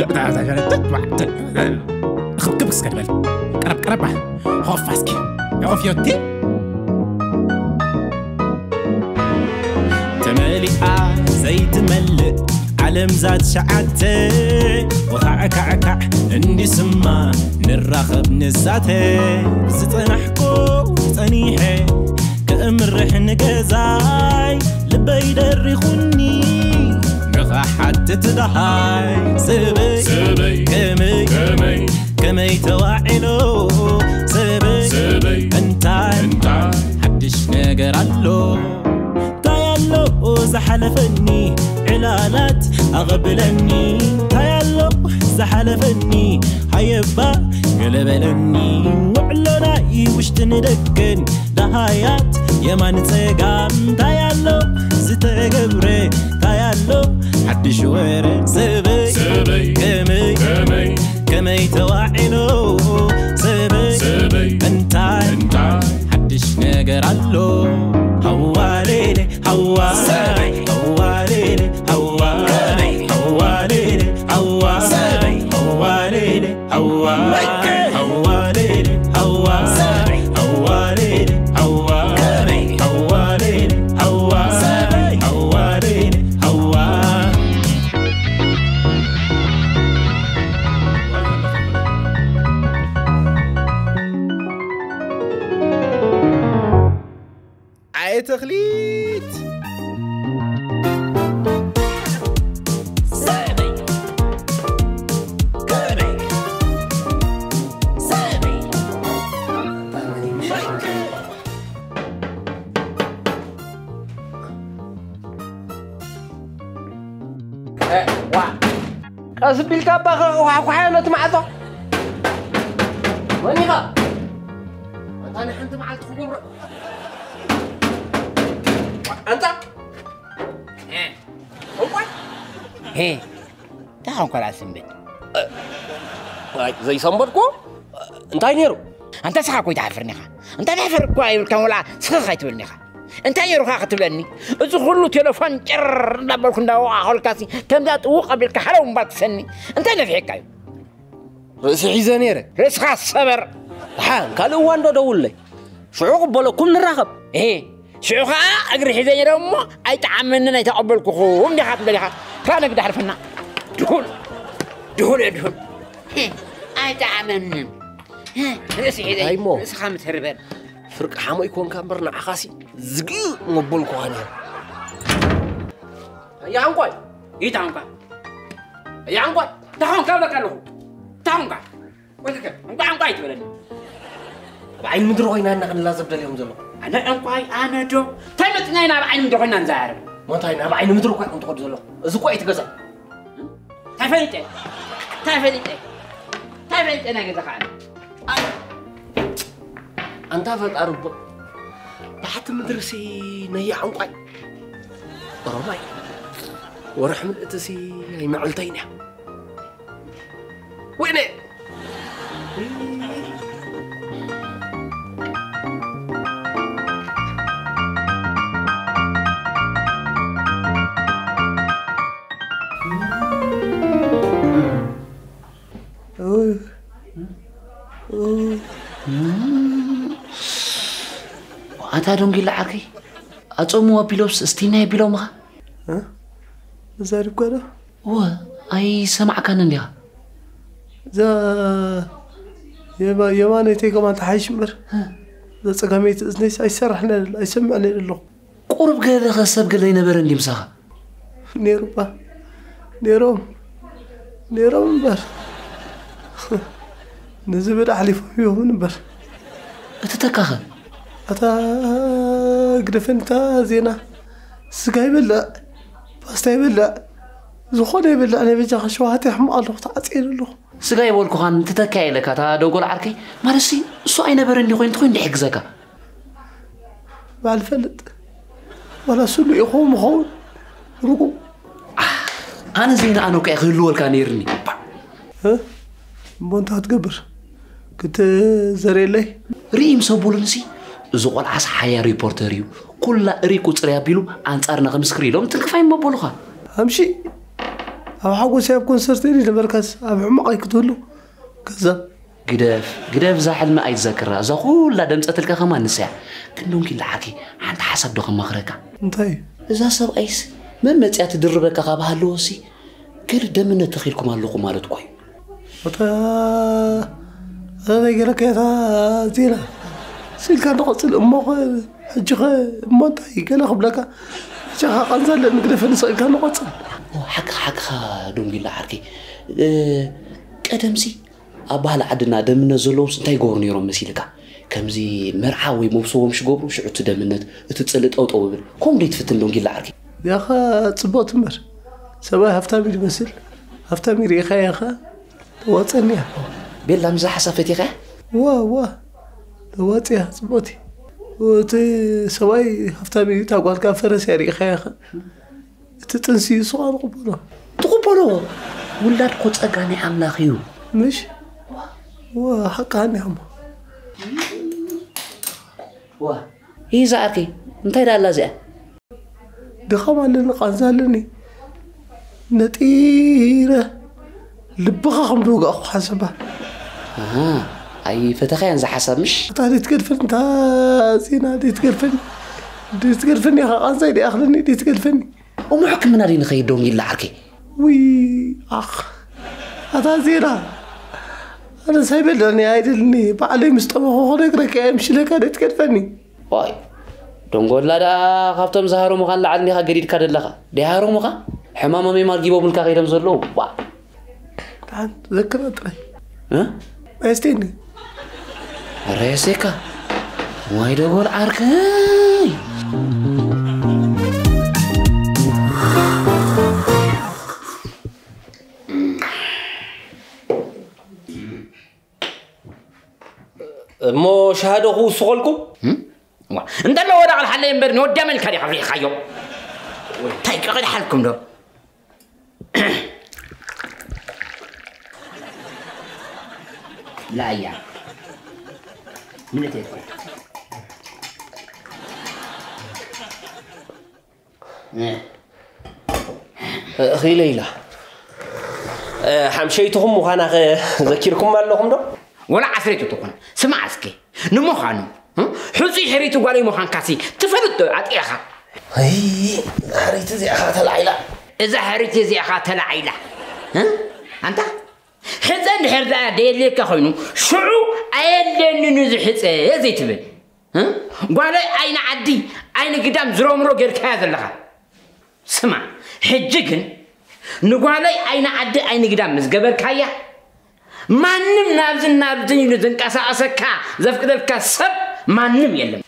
እታ እዛ ሸረ ትትባዕ፣ ት-፣ ክብክብ እስከ ትበል። ቀረብ፣ ቀረብ በል። ኾፍ እስኪ። ኾፍ ዮቲ። ተመሊኣ ዘይትመልእ ዓለም ዛት ሸዓተ። ወኻዕካዕካዕ እንዲስማ ንራኸብ ንዛተ። ዝጸናሕኩ ጸኒሐ ከእምርሕ ንገዛይ ልበይ ደሪኹኒ ንኽሓትት ደሃይ። ሰበይ ሰበይ ከመይ ከመይ ከመይ ተዋዒሎ ሰበይ ሰበይ እንታይ እንታይ ሓድሽ ነገር ኣሎ? እንታይ ኣሎ ዝሓለፈኒ ዕላላት ኣቐብለኒ? እንታይ ኣሎ ዝሓለፈኒ ሃየባ ገለበለኒ? ውዕሎ ናይ ውሽጥን ደገን ደሃያት የማን ጸጋም እንታይ ኣሎ ዝተገብረ እንታይ ኣሎ ሓድሽ ወረ ሰበይ ሰበይ ከመይ ከመይ ከመይ ተዋዒሎ ሰበይ ሰበይ እንታይ እንታይ ሓድሽ ነገር ኣሎ? ሃዋሌሌ ሃዋ ሰበይ ሃዋሌሌ ሃዋ ከመይ ሃዋሌሌ ሃዋ ሰበይ ሃዋሌሌ ሃዋ ሃዋሌሌ ሃዋ ሰበይ ሃዋሌሌ ሃዋ ከመይ ሃዋሌሌ ሃዋ ሰበይ ሃዋሌሌ ሃዋ። ኣየ ተኽሊት! ቀስ ቢልካ እባ ኸ-፣ ኳሕኳሓዮ ነቲ ማዕጾ። መን ኢኻ? ኣንታ ንሓንቲ መዓልቲ ክገብሮ። ኣንታ። ሄ። እንታይ ኾንካ ደኣ ሰንበት? ኣይ፣ ዘይሰንበድኩ? እንታይ ነይሩ? ኣንታ ንስኻ እኮ ኣይትሓፍርን ኢኻ። እንታይ ተሕፍር እኳ ኣይብልካን፣ ወላ ስኽኽ ኣይትብልን ኢኻ። እንታይ ነይሩ ኸኣ ክትብለኒ? እዚ ኹሉ ቴሌፎን ጭር እንዳበልኩ እንዳወቓኾልካሲ፣ ከምዛ ጥውቕ ኣቢልካ ሃለው እምባ ትሰኒ። እንታይ ነፊሕካ እዩ? ርእሲ ሒዘ ነይረ። ርእስኻ ሰበር። ደሓን ካልእ እዋን ዶ ደውለይ? ሽዑ ቅበለኩም ንራኸብ። ኤ፣ ሽዑ ኸኣ እግሪ ሒዘ ነይረ እሞ ኣይጠዓመንን ኣይተቐበልኩኹም ዲኻ ትብል ኢኻ። ካ ነግዲ ኣሕልፈና። ድሁል፣ ድሁል እየ ድሁል። ሄ፣ ኣይጠዓመንን። ሄ፣ ርእሲ ሒዘ እንታይ እሞ? ርእስኻ ምትህርበር። ፍርቂ ሓሞይ ኮንካ እምበር ንዓኻሲ ዝግእ መበልኩኻ ነይረ። ኣያ ዕንቋይ። ኢታ ዕንቋይ። ኣያ ዕንቋይ። እንታይ ኾንካ እብለካ ኣለኹ? እንታይ ኾንካ? ወይከከ፣ ዕንቋይ ዕንቋይ ኣይትበለኒ። ኣብ ዓይኒ ምድሪ ኮይና እና ክንላዘብ ደልዮም ዘለኹ። ኣነ ዕንቋይ፣ ኣነ ዶ? እንታይ መፂና ኢና ኣብ ዓይኒ ምድሪ ኮይና ንዘራረብ? ሞ እንታይ ናብ ዓይኒ ምድሪ እኳ ይኹን ትኸዱ ዘለኹ። እዚ እኳ እዩ እቲ ገዛ። እንታይ ፈሊጠ? እንታይ ፈሊጠ? እንታይ ፈሊጠ ናይ ገዛ ከዓ? ኣንታ ፈጣሪ እቦ፣ ታሕቲ ምድርሲ ነያ ዕንቋይ። ኦሮማይ፣ ወርሒ ምልእትሲ ኣይመዕልተይን እያ። ወይኔ! ኣታ ዶንጊላ ዓርከይ፣ ኣጾሙ ኣቢሎምስ እስቲና ኣቢሎምኻ? እ? ተዛሪብካ ዶ? እወ፣ ኣይሰማዕካንን ዲኻ? እዛ የማ-፣ የማነይተይ ከማን ተሓይሽ እምበር፣ እ? እዛ ጸጋመይቲ እዝነይስ ኣይሰርሕን እያ ዘላ፣ ኣይሰምዕን እየ ዘለኹ። ቁሩብ ገለ ኸ ሰብ ገለ ኣይነበረን ድዩ ምሳኻ? ነይሩ እባ። ነይሮም። ነይሮም እምበር። ነዚ ብዳ ሓሊፎም ይኸውን እምበር። እቲ ተካኸ? ኣታ ግደፈኒ እታ ዜና። ስጋ ይበልዕ፣ ፓስታ ይበልዕ፣ ዝኾነ ይበልዕ። ናይ በጃኻ ሸውሃት የሕምቕ ኣለኹ፣ ተዓጽየሉ ኣለኹ። ስጋ ይበልኩኻን ተተካየ ኢለካ፣ እታ ደጎል ዓርከይ፣ ማለትሲ፣ እሱ ኣይነበረን እንዲ ኮይኑ፣ እንተኾይኑ እንዲ ይሕግዘካ። በዓል ፈልጥ። ዋላ ስሉ ኢኹም ምኸውን ርጉም። ኣነ ዘይነኣነኩ እየ ክህልወልካ ነይርኒ። እ? እሞ እንታይ ክትገብር? ክትዘርየለይ? ርኢ ምስ ኣቦሉንሲ፣ እዚ ቆልዓስ ሓያል ሪፖርተር እዩ። ኩላ እሪ ቁፅሪ ኣቢሉ ኣንፃርና ክምስክር ኢሎም ትንክፍ ኣይመበሉኻ። ሃምሺ። ኣብ ሓጎስ ኣብ ኮንሰርት ዲ ነበርካስ ኣብ ሕማቕ ኣይክትህሉ። ከዛብ። ግደፍ፣ ግደፍ፣ እዛ ሕልሚ ኣይትዘክራ። እዛ ኩላ ደምጸትልካ ከማን ንስያ። ግን ዶንኪ ለዓኪ፣ ሓንቲ ሓሳብ ዶ ከማኽረካ? እንታይ? እዛ ሰብኣይስ መን መጽያ ትድርበካ ካብ ሃለወሲ፣ ገለ ደምነት ተኺልኩም ኣለኹም ማለት እኮ እዩ። እታ፣ እታ ዘይገለካ እታ ዜና። ስኢልካ ንቐጽል እሞ ኸ፣ ሕጂ ኸ፣ እሞ እንታይ ገለ ክብለካ? ሕጂ ኸ ቃንዛ ኣለኒ ግደፈኒ ስኢልካ ንቐጽል። ኦ፣ ሓቅኻ፣ ሓቅኻ ዶንጊላ ዓርከይ። እ፣ ቀደምሲ ኣብ ባህሊ ዓድና ደምነት ዘለዎምስ እንታይ ይገብሩ ነይሮም መሲልካ? ከምዚ መርዓ ወይ መብስቦም ሽገብሩ ሽዑ እቲ ደምነት፣ እቲ ጽልኢ ጠውጠው ይብል። ከምኡ ዶ ይትፍትን ዶንጊላ ዓርከይ? ያኻ ጽቡቕ ትምህር። ሰብኣይ ሃብታም እዩ ዝመስል። ሃብታም እዩ ርኢኻዮ ኢኻ? ተዋጸኒ እያ። ቤላ፣ ምስዛ ሓሳብ ፈቲኻ እያ? እዋ፣ እዋ። ተዋጽያ፣ ጽቡቕቲ። እቲ ሰብኣይ ሃብታም እዩ፣ እታ ጓልካ ፈረስ እያ ርኢኻዮ ኢኻ? እቲ ጥንሲ እሱ ኸኣ ትቕበሎ። ትቕበሎ? ውላድ እኮ ጸጋ ናይ ኣምላኽ እዩ። ምሽ? እዋ፣ ሓቅኻ እኒኣ እሞ። ዋ፣ ይዛ ዓርከይ፣ እንታይ ደኣ ኣላ እዚኣ? ድኻም ኣለኒ፣ ቃንዛ ኣለኒ። ነጢረ ልብኻ ከም ዝወጋእኩ ሓሰባ። ኣሃ፣ ኣይፈተኻያን እዛ ሓሳብ፣ ምሽ? እታ ደይትገድፈኒ፣ እታ ዜና ደይትገድፈኒ። ደይትገድፈኒ ኢኻ፣ ቃንዛ ደይኣኽለኒ፣ ደይትገድፈኒ። እሞ ሕክምና ደይ ንኸይድ ዶ ኢላ ዓርከይ? ውይ፣ ኣኽ። ኣታ ዜና። ኣነ ሳይበል ዳኒ ኣይደልኒ። ባዕለይ ምስ ጠበኹ ክነግረካ እየ፣ ምሽ ኢለካ ደይትገድፈኒ። ዋይ፣ ደንጎላ ደኣ ካብቶም ዝሃረሙኻ ንላዕሊ እንዲኻ ገዲድካ ዘለኻ። ደይሃረሙኻ? ሕማሞም እዮም ኣልጊቦምልካ ከይዶም ዘለዉ። ዋ። ደሓን ዘክራ ጥራይ። እ? ኣየስተይኒ። ኧረ የሴካ። ዋይ ደጎል ዓርከይ። እሞ ሻሃዶ ክውስኸልኩም? እም? ዋ፣ እንተሎ ወዳ ቃል ሓለየ እምበር ንወድያ መልካ ዲኻ ኣፍሪሕኻዮ? እንታይ ቅቕድሓልኩም ዶ? ላያ። ምንቴ። እ፣ ኽኢለ ኢላ። እ፣ ሓምሸይትኹም ምዃና ኸ ዘኪርኩም ኣለኹም ዶ? ወላ ዓስረይቲ ትኹን። ስማዕ እስኪ፣ ንምዃኑ፣ እ፣ ሕጹይ ሕሪቲ ጓለይ ምዃንካሲ ትፈልጥ ዶ ኣጢኻ? ኣይ፣ እዛ ሕሪቲ እዚኣ ኸኣ ተላዒላ። እዛ ሕሪቲ እዚኣ ኸኣ ተላዒላ። እ? ኣንታ፣ ሕጸ እንድሕር ደኣ ደየድልየካ ኾይኑ፣ ሽዑ ኣየድልየንን እዚ ሕጸ ዘይትብል። እ? ጓለይ ዓይኒ ዓዲ፣ ዓይኒ ግዳም ዝሮምሮ ጌርካያ ዘለኻ። ስማዕ፣ ሕጂ ግን ንጓለይ ዓይኒ ዓዲ፣ ዓይኒ ግዳም ምስ ገበርካያ፣ ማንም ናብዝን ናብዝን ኢሉ ዝንቀሳቐሰካ፣ ዘፍቅደልካ ሰብ ማንም የለን።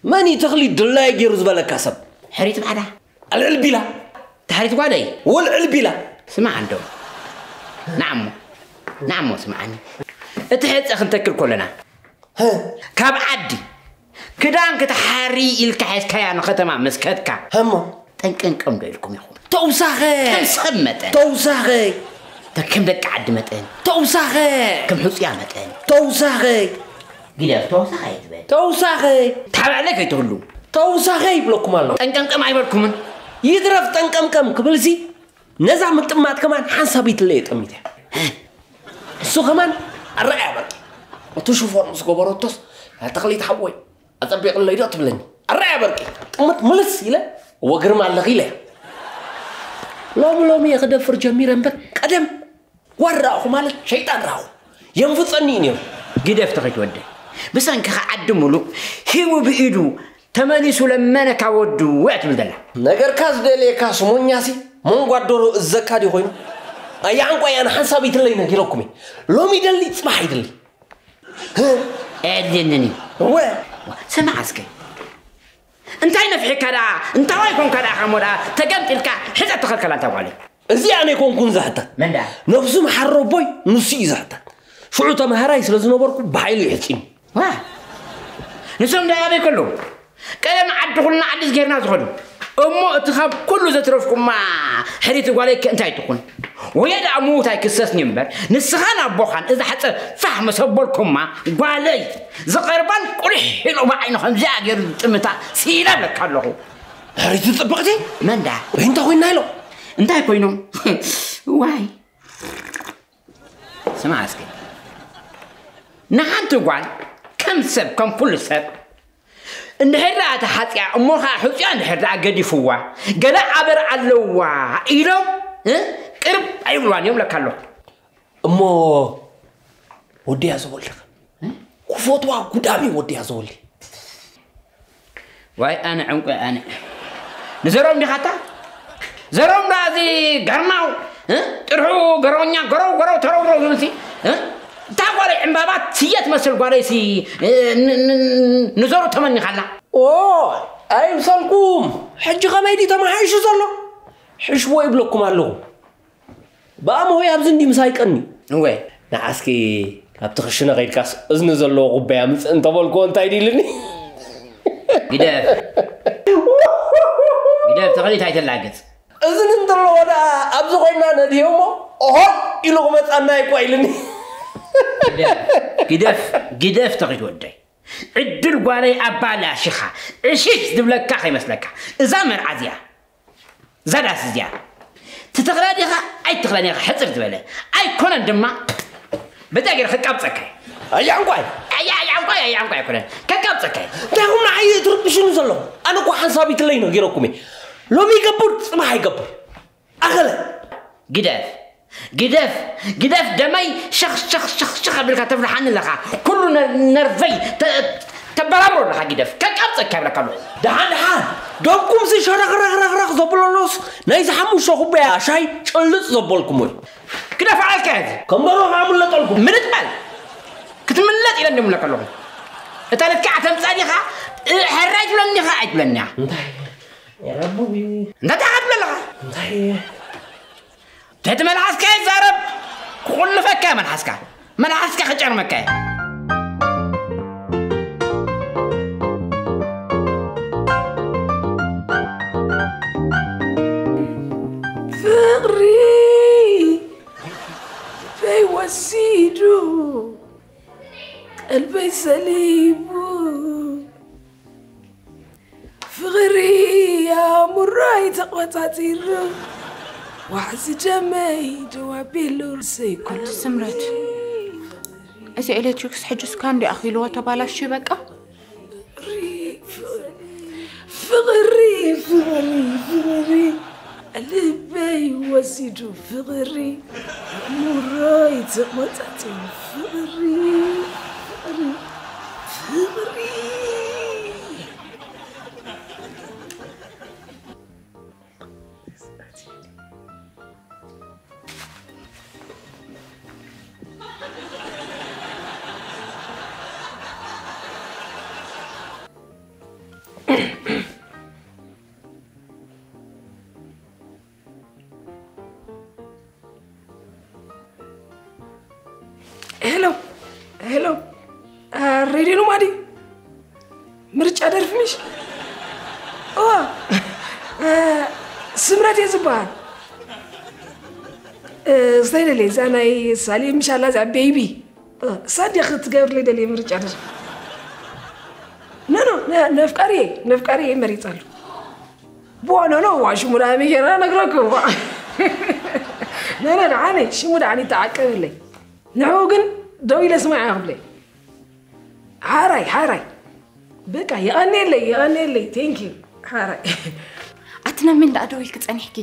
መን እዩ ተኽሊት ድላየ ገይሩ ዝበለካ ሰብ? ሕሪት ባዕዳ። ኣልዕል ቢላ። ተሕሪት ጓለይ። ወልዕል ቢላ። ስማዕ እንዶ። ንዓሞ። ንዓሞ ስምዓኒ። እቲ ሕጸ ክንተክል ከለና። ህ። ካብ ዓዲ ክዳን ክትሓሪ ኢልካ ሒዝካያ ንኸተማ ምስ ከድካ። ህሞ። ጠንቀንቀም ዶ ኢልኩም ኢኹም? ተውሳኸ። ከም ሰብ መጠን። ተውሳኸ። ተ-፣ ከም ደቂ ዓዲ መጠን። ተውሳኸ። ከም ሕጹያ መጠን። ተውሳኸ። ግደፍ፣ ተውሳኸ ኣይትበል። ተውሳኸ። ታባዕለይ ከይትህሉ። ተውሳኸ ይብለኩም ኣሎ። ጠንቀንቀም ኣይበልኩምን። ይትረፍ ጠንቀምቀም ክብልሲ፣ ነዛ ምጥማት ከማን ሓንሳብ ይትለየ ጠሚት እያ። እሱ ከማን ኣረኣያ በርቂ። እቲ ሽፎን ምስ ገበረቶስ፣ "ያ ተኽሊት ሓወይ፣ ኣጸቢቕለይ ዶ?" ትብለኒ። ኣረኣያ በርቂ። ጥምት ምልስ ኢለ፣ "እወ ግርማ ኣለኺ" ኢለ። ሎሚ ሎሚ እየ ክደፍር ጀሚረ እምበር፣ ቀደም ጓል ረኣኹ ማለት ሸይጣን ረኣኹ። የንፍጸኒ እዩ ነይሩ። ግደፍ ተኸይት ወደይ። ብሰንክኻ ዓዲ ሙሉእ ሂቡ ብኢዱ ተመሊሱ ለመነ ካብ ወዱ እያ ትብል ዘላ። ነገርካ ዝደልየካ ስሞኛሲ መንጓ ዶሮ እዘካ ድዩ ኮይኑ? ኣያዕንቋ እያ ንሓንሳብ ይትለይ ነጊረኩም እየ። ሎሚ ይደሊ፣ ጽባሕ ይደሊ። ኣየድልየንን እዩ። እወ። ስማዕ እስከ። እንታይ ነፊሕካ ደኣ? እንታዋይ ኮንካ ደኣ ካሞ ደኣ ተገምጢልካ ሕጸ ተኸልከላ እንታ ጓለይ? እዚኣ ኣነ ኣይኮንኩን ዝሕተት። መን ደኣ? ነብሱ መሓሪ ኣቦይ ንሱ እዩ ዝሕተት። ሽዑ ተምሃራይ ስለ ዝነበርኩ ብሓይሉ ይሕጺኒ። ዋ! ንሶም ደኣ ኣበይ ከለዉ? ቀደም ዓዲ ኩልና ዓዲ ዝጌርና ዝኸዱ። እሞ እቲ ካብ ኩሉ ዘትረፍኩማ ሕሪቲ ጓለይ ከ እንታይ ትኹን? ወየ ደኣ ምዉት ኣይክሰስን እዩ እምበር፣ ንስኻን ኣቦኻን እዛ ሕጸ ፋሕ መሰበልኩማ ጓለይ፣ ዝቐርባን ቁልሕ ኢሉ ብዓይኑ ከምዚኣ ገይሩ ዝጥምታ ስኢለ ኣለካ ኣለኹ። ሕሪቲ ጽብቕቲ? መን ደኣ? እንታይ ኮይና ኢሎም? እንታይ ኮይኖም? ዋይ፣ ስማዕ እስኪ፣ ንሓንቲ ጓል ከም ሰብ፣ ከም ኩሉ ሰብ፣ እንድሕር ደኣ ተሓጽያ፣ እሞ ኸዓ ሕጹያ እንድሕር ደኣ ገዲፍዋ፣ ገለ ኣበር ኣለዋ ኢሎም፣ እ? ቅርብ ኣይብልዋን እዮም ለካ ኣሎ። እሞ ወዲያ ዝበልካ፣ እ? ክፈትዋ ጉዳሚ ወዲያ ዝበሊ። ዋይ ኣነ ዕንቆ ኣነ። ንዘሮም ዲኻታ? ዘሮም ደኣ እዚ ገርማው፣ እ? ጥርሑ ገረውኛ፣ ገረው፣ ገረው፣ ተረው፣ ረው ዝብል ሲ፣ እ? እታ ጓለይ ዕምባባ ስየ ትመስል ጓለይ ሲ፣ እ፣ ን-፣ ን-፣ ን-፣ ንዘሩ ተመኒኻላ። ኦ፣ ኣይምሰልኩም። ሕጂ ከመይ ድዩ ተመሓይሹ ዘሎ? ሕሽዎ ይብለኩም ኣለኹ። ብኣም ሆይ ኣብዚ እንዲ ምሳይ ቀኒ። እወ። ንዓስኪ ካብቲ ክሽነ ከይድካስ እዝኒ ዘለዎ ኩባያ ምጽእ እንተበልክዎ እንታይ ድልኒ? ግደፍ። ግደፍ፣ ተኽሊት ኣይተላግጽ። እዝኒ እንተለዎ ደኣ ኣብዚ ኮይና ነድህዮ እሞ፣ ኦሆይ ኢሉ ክመጻና እኮ ኢልኒ። ግደፍ፣ ግደፍ፣ ግደፍ፣ ተኽሊት ወደይ። ዕድል ጓለይ ኣባላሽኻ፣ ዕሽሽ ዝብለካ ከይመስለካ። እዛ መርዓ እዚኣ፣ እዛ ዳስ እዚኣ፣ ትተኽላ ዲኻ ኣይትተኽላ ዲኻ ሕጽር ዝበለ። ኣይኮነን ድማ፣ በታ ገይረ ከቃብጸካ እየ። ኣያ ዕንቋይ! ኣያ፣ ኣያ ዕንቋይ፣ ኣያ ዕንቋይ ኣይኮነን። ከቃብጸካ እየ። እንታይ ኢኹም ንዓይ ትርብሹኒ ዘለኹም? ኣነ እኮ ሓንሳብ ኢትለይ ነጊረኩም እየ። ሎሚ ይገብር፣ ጽባሕ ኣይገብር። ኣኸለ። ግደፍ፣ ግደፍ፣ ግደፍ ደመይ ሸኽ፣ ሸኽ፣ ሸኽ፣ ሸኽ ኣቢልካ ተፍልሓኒ ኣለኻ። ኩሉ ነ-፣ ነርቨይ ተ-፣ ተበራብሮ ኣለኻ ግደፍ። ከቃብጸካ ይብለካ ኣለኹ። ደሓን፣ ደሓን። ደምኩም ሲ ሸረኽ ረኽ ረኽ ረኽ ዘብለሎስ ናይዚ ሓሙሽተ ኩባያ ሻይ ጭልጥ ዘበልኩም ወይ? ግደፍ ኣልካ እዚ። ከንበሮ ከኣ ምለጠልኩም። ምልጥ በል። ክትምለጥ ኢለ እንዲምለካ ኣለኹ። እታ ልክዓ ተምጻእ ዲኻ? እ፣ ሕራይ ትብለኒ ዲኻ ኣይትብለኒ ኢኻ? እንታይ? የረቡቢ። እንታይ ትሓብል ኣለኻ? እንታይ? ተቲ መልሓስካ ይዛረብ። ክቑልፈካ እየ መልሓስካ። መልሓስካ ክጨርመካ እየ። ፍቕሪ ፈይ ወሲዱ ቀልበይ ሰሊቡ ፍቕሪ ኣእምሮይ ተቖጻጺሩ ዋሕዚ ደመይ ደው ኣቢሉ ርእሰይ ኩሉ ኣቲ ስምረት፣ እዚ ኤሌክትሪክስ ሕጂ እስካ እንዲ ኣኺልዎ ተባላሹ በቃ። ፍቕሪ፣ ፍቕሪ፣ ፍቕሪ፣ ፍቕሪ፣ ፍቕሪ፣ ልበይ ወሲዱ ፍቕሪ፣ ኣእምሮይ ተቖጻጺሩ ፍቕሪ፣ ፍቕሪ፣ ፍቕሪ። ሄሎ፣ ሄሎ፣ አ፣ ሬድዮ ኖማ ድዩ? ምርጫ ደርፊ ምሽ? እዋ፣ አ፣ ስምረት እየ ዝበሃል። እ፣ እንታይ ደልየ? እዛ ናይ ሳሌም ምሽ ኣላ፣ እዛ ቤይቢ። እ፣ እሳ እንድያ ክትገብርለይ ደልየ ምርጫ ደርፊ። ኖ፣ ኖ፣ ነ-፣ ነፍቃሪየ፣ ነፍቃሪየ መሪጸሉ። ቡዋ፣ ኖ፣ ኖ፣ ዋ፣ ሽሙ ደኣ መይ ገይራ ነግረኩም፣ ዋ። ኖ፣ ኖ፣ ደሓነይ፣ ሽሙ ደሓን ይተዓቀብለይ። ንዕኡ ግን ደው ኢለ ስማዕ እየ ክብለይ። ሓራይ፣ ሓራይ። በቃ፣ የቐንየለይ፣ የቐንየለይ። ቴንክ ዩ። ሓራይ። ኣቲ ናብ መን ደኣ ደው ኢልኪ ጸኒሕኪ?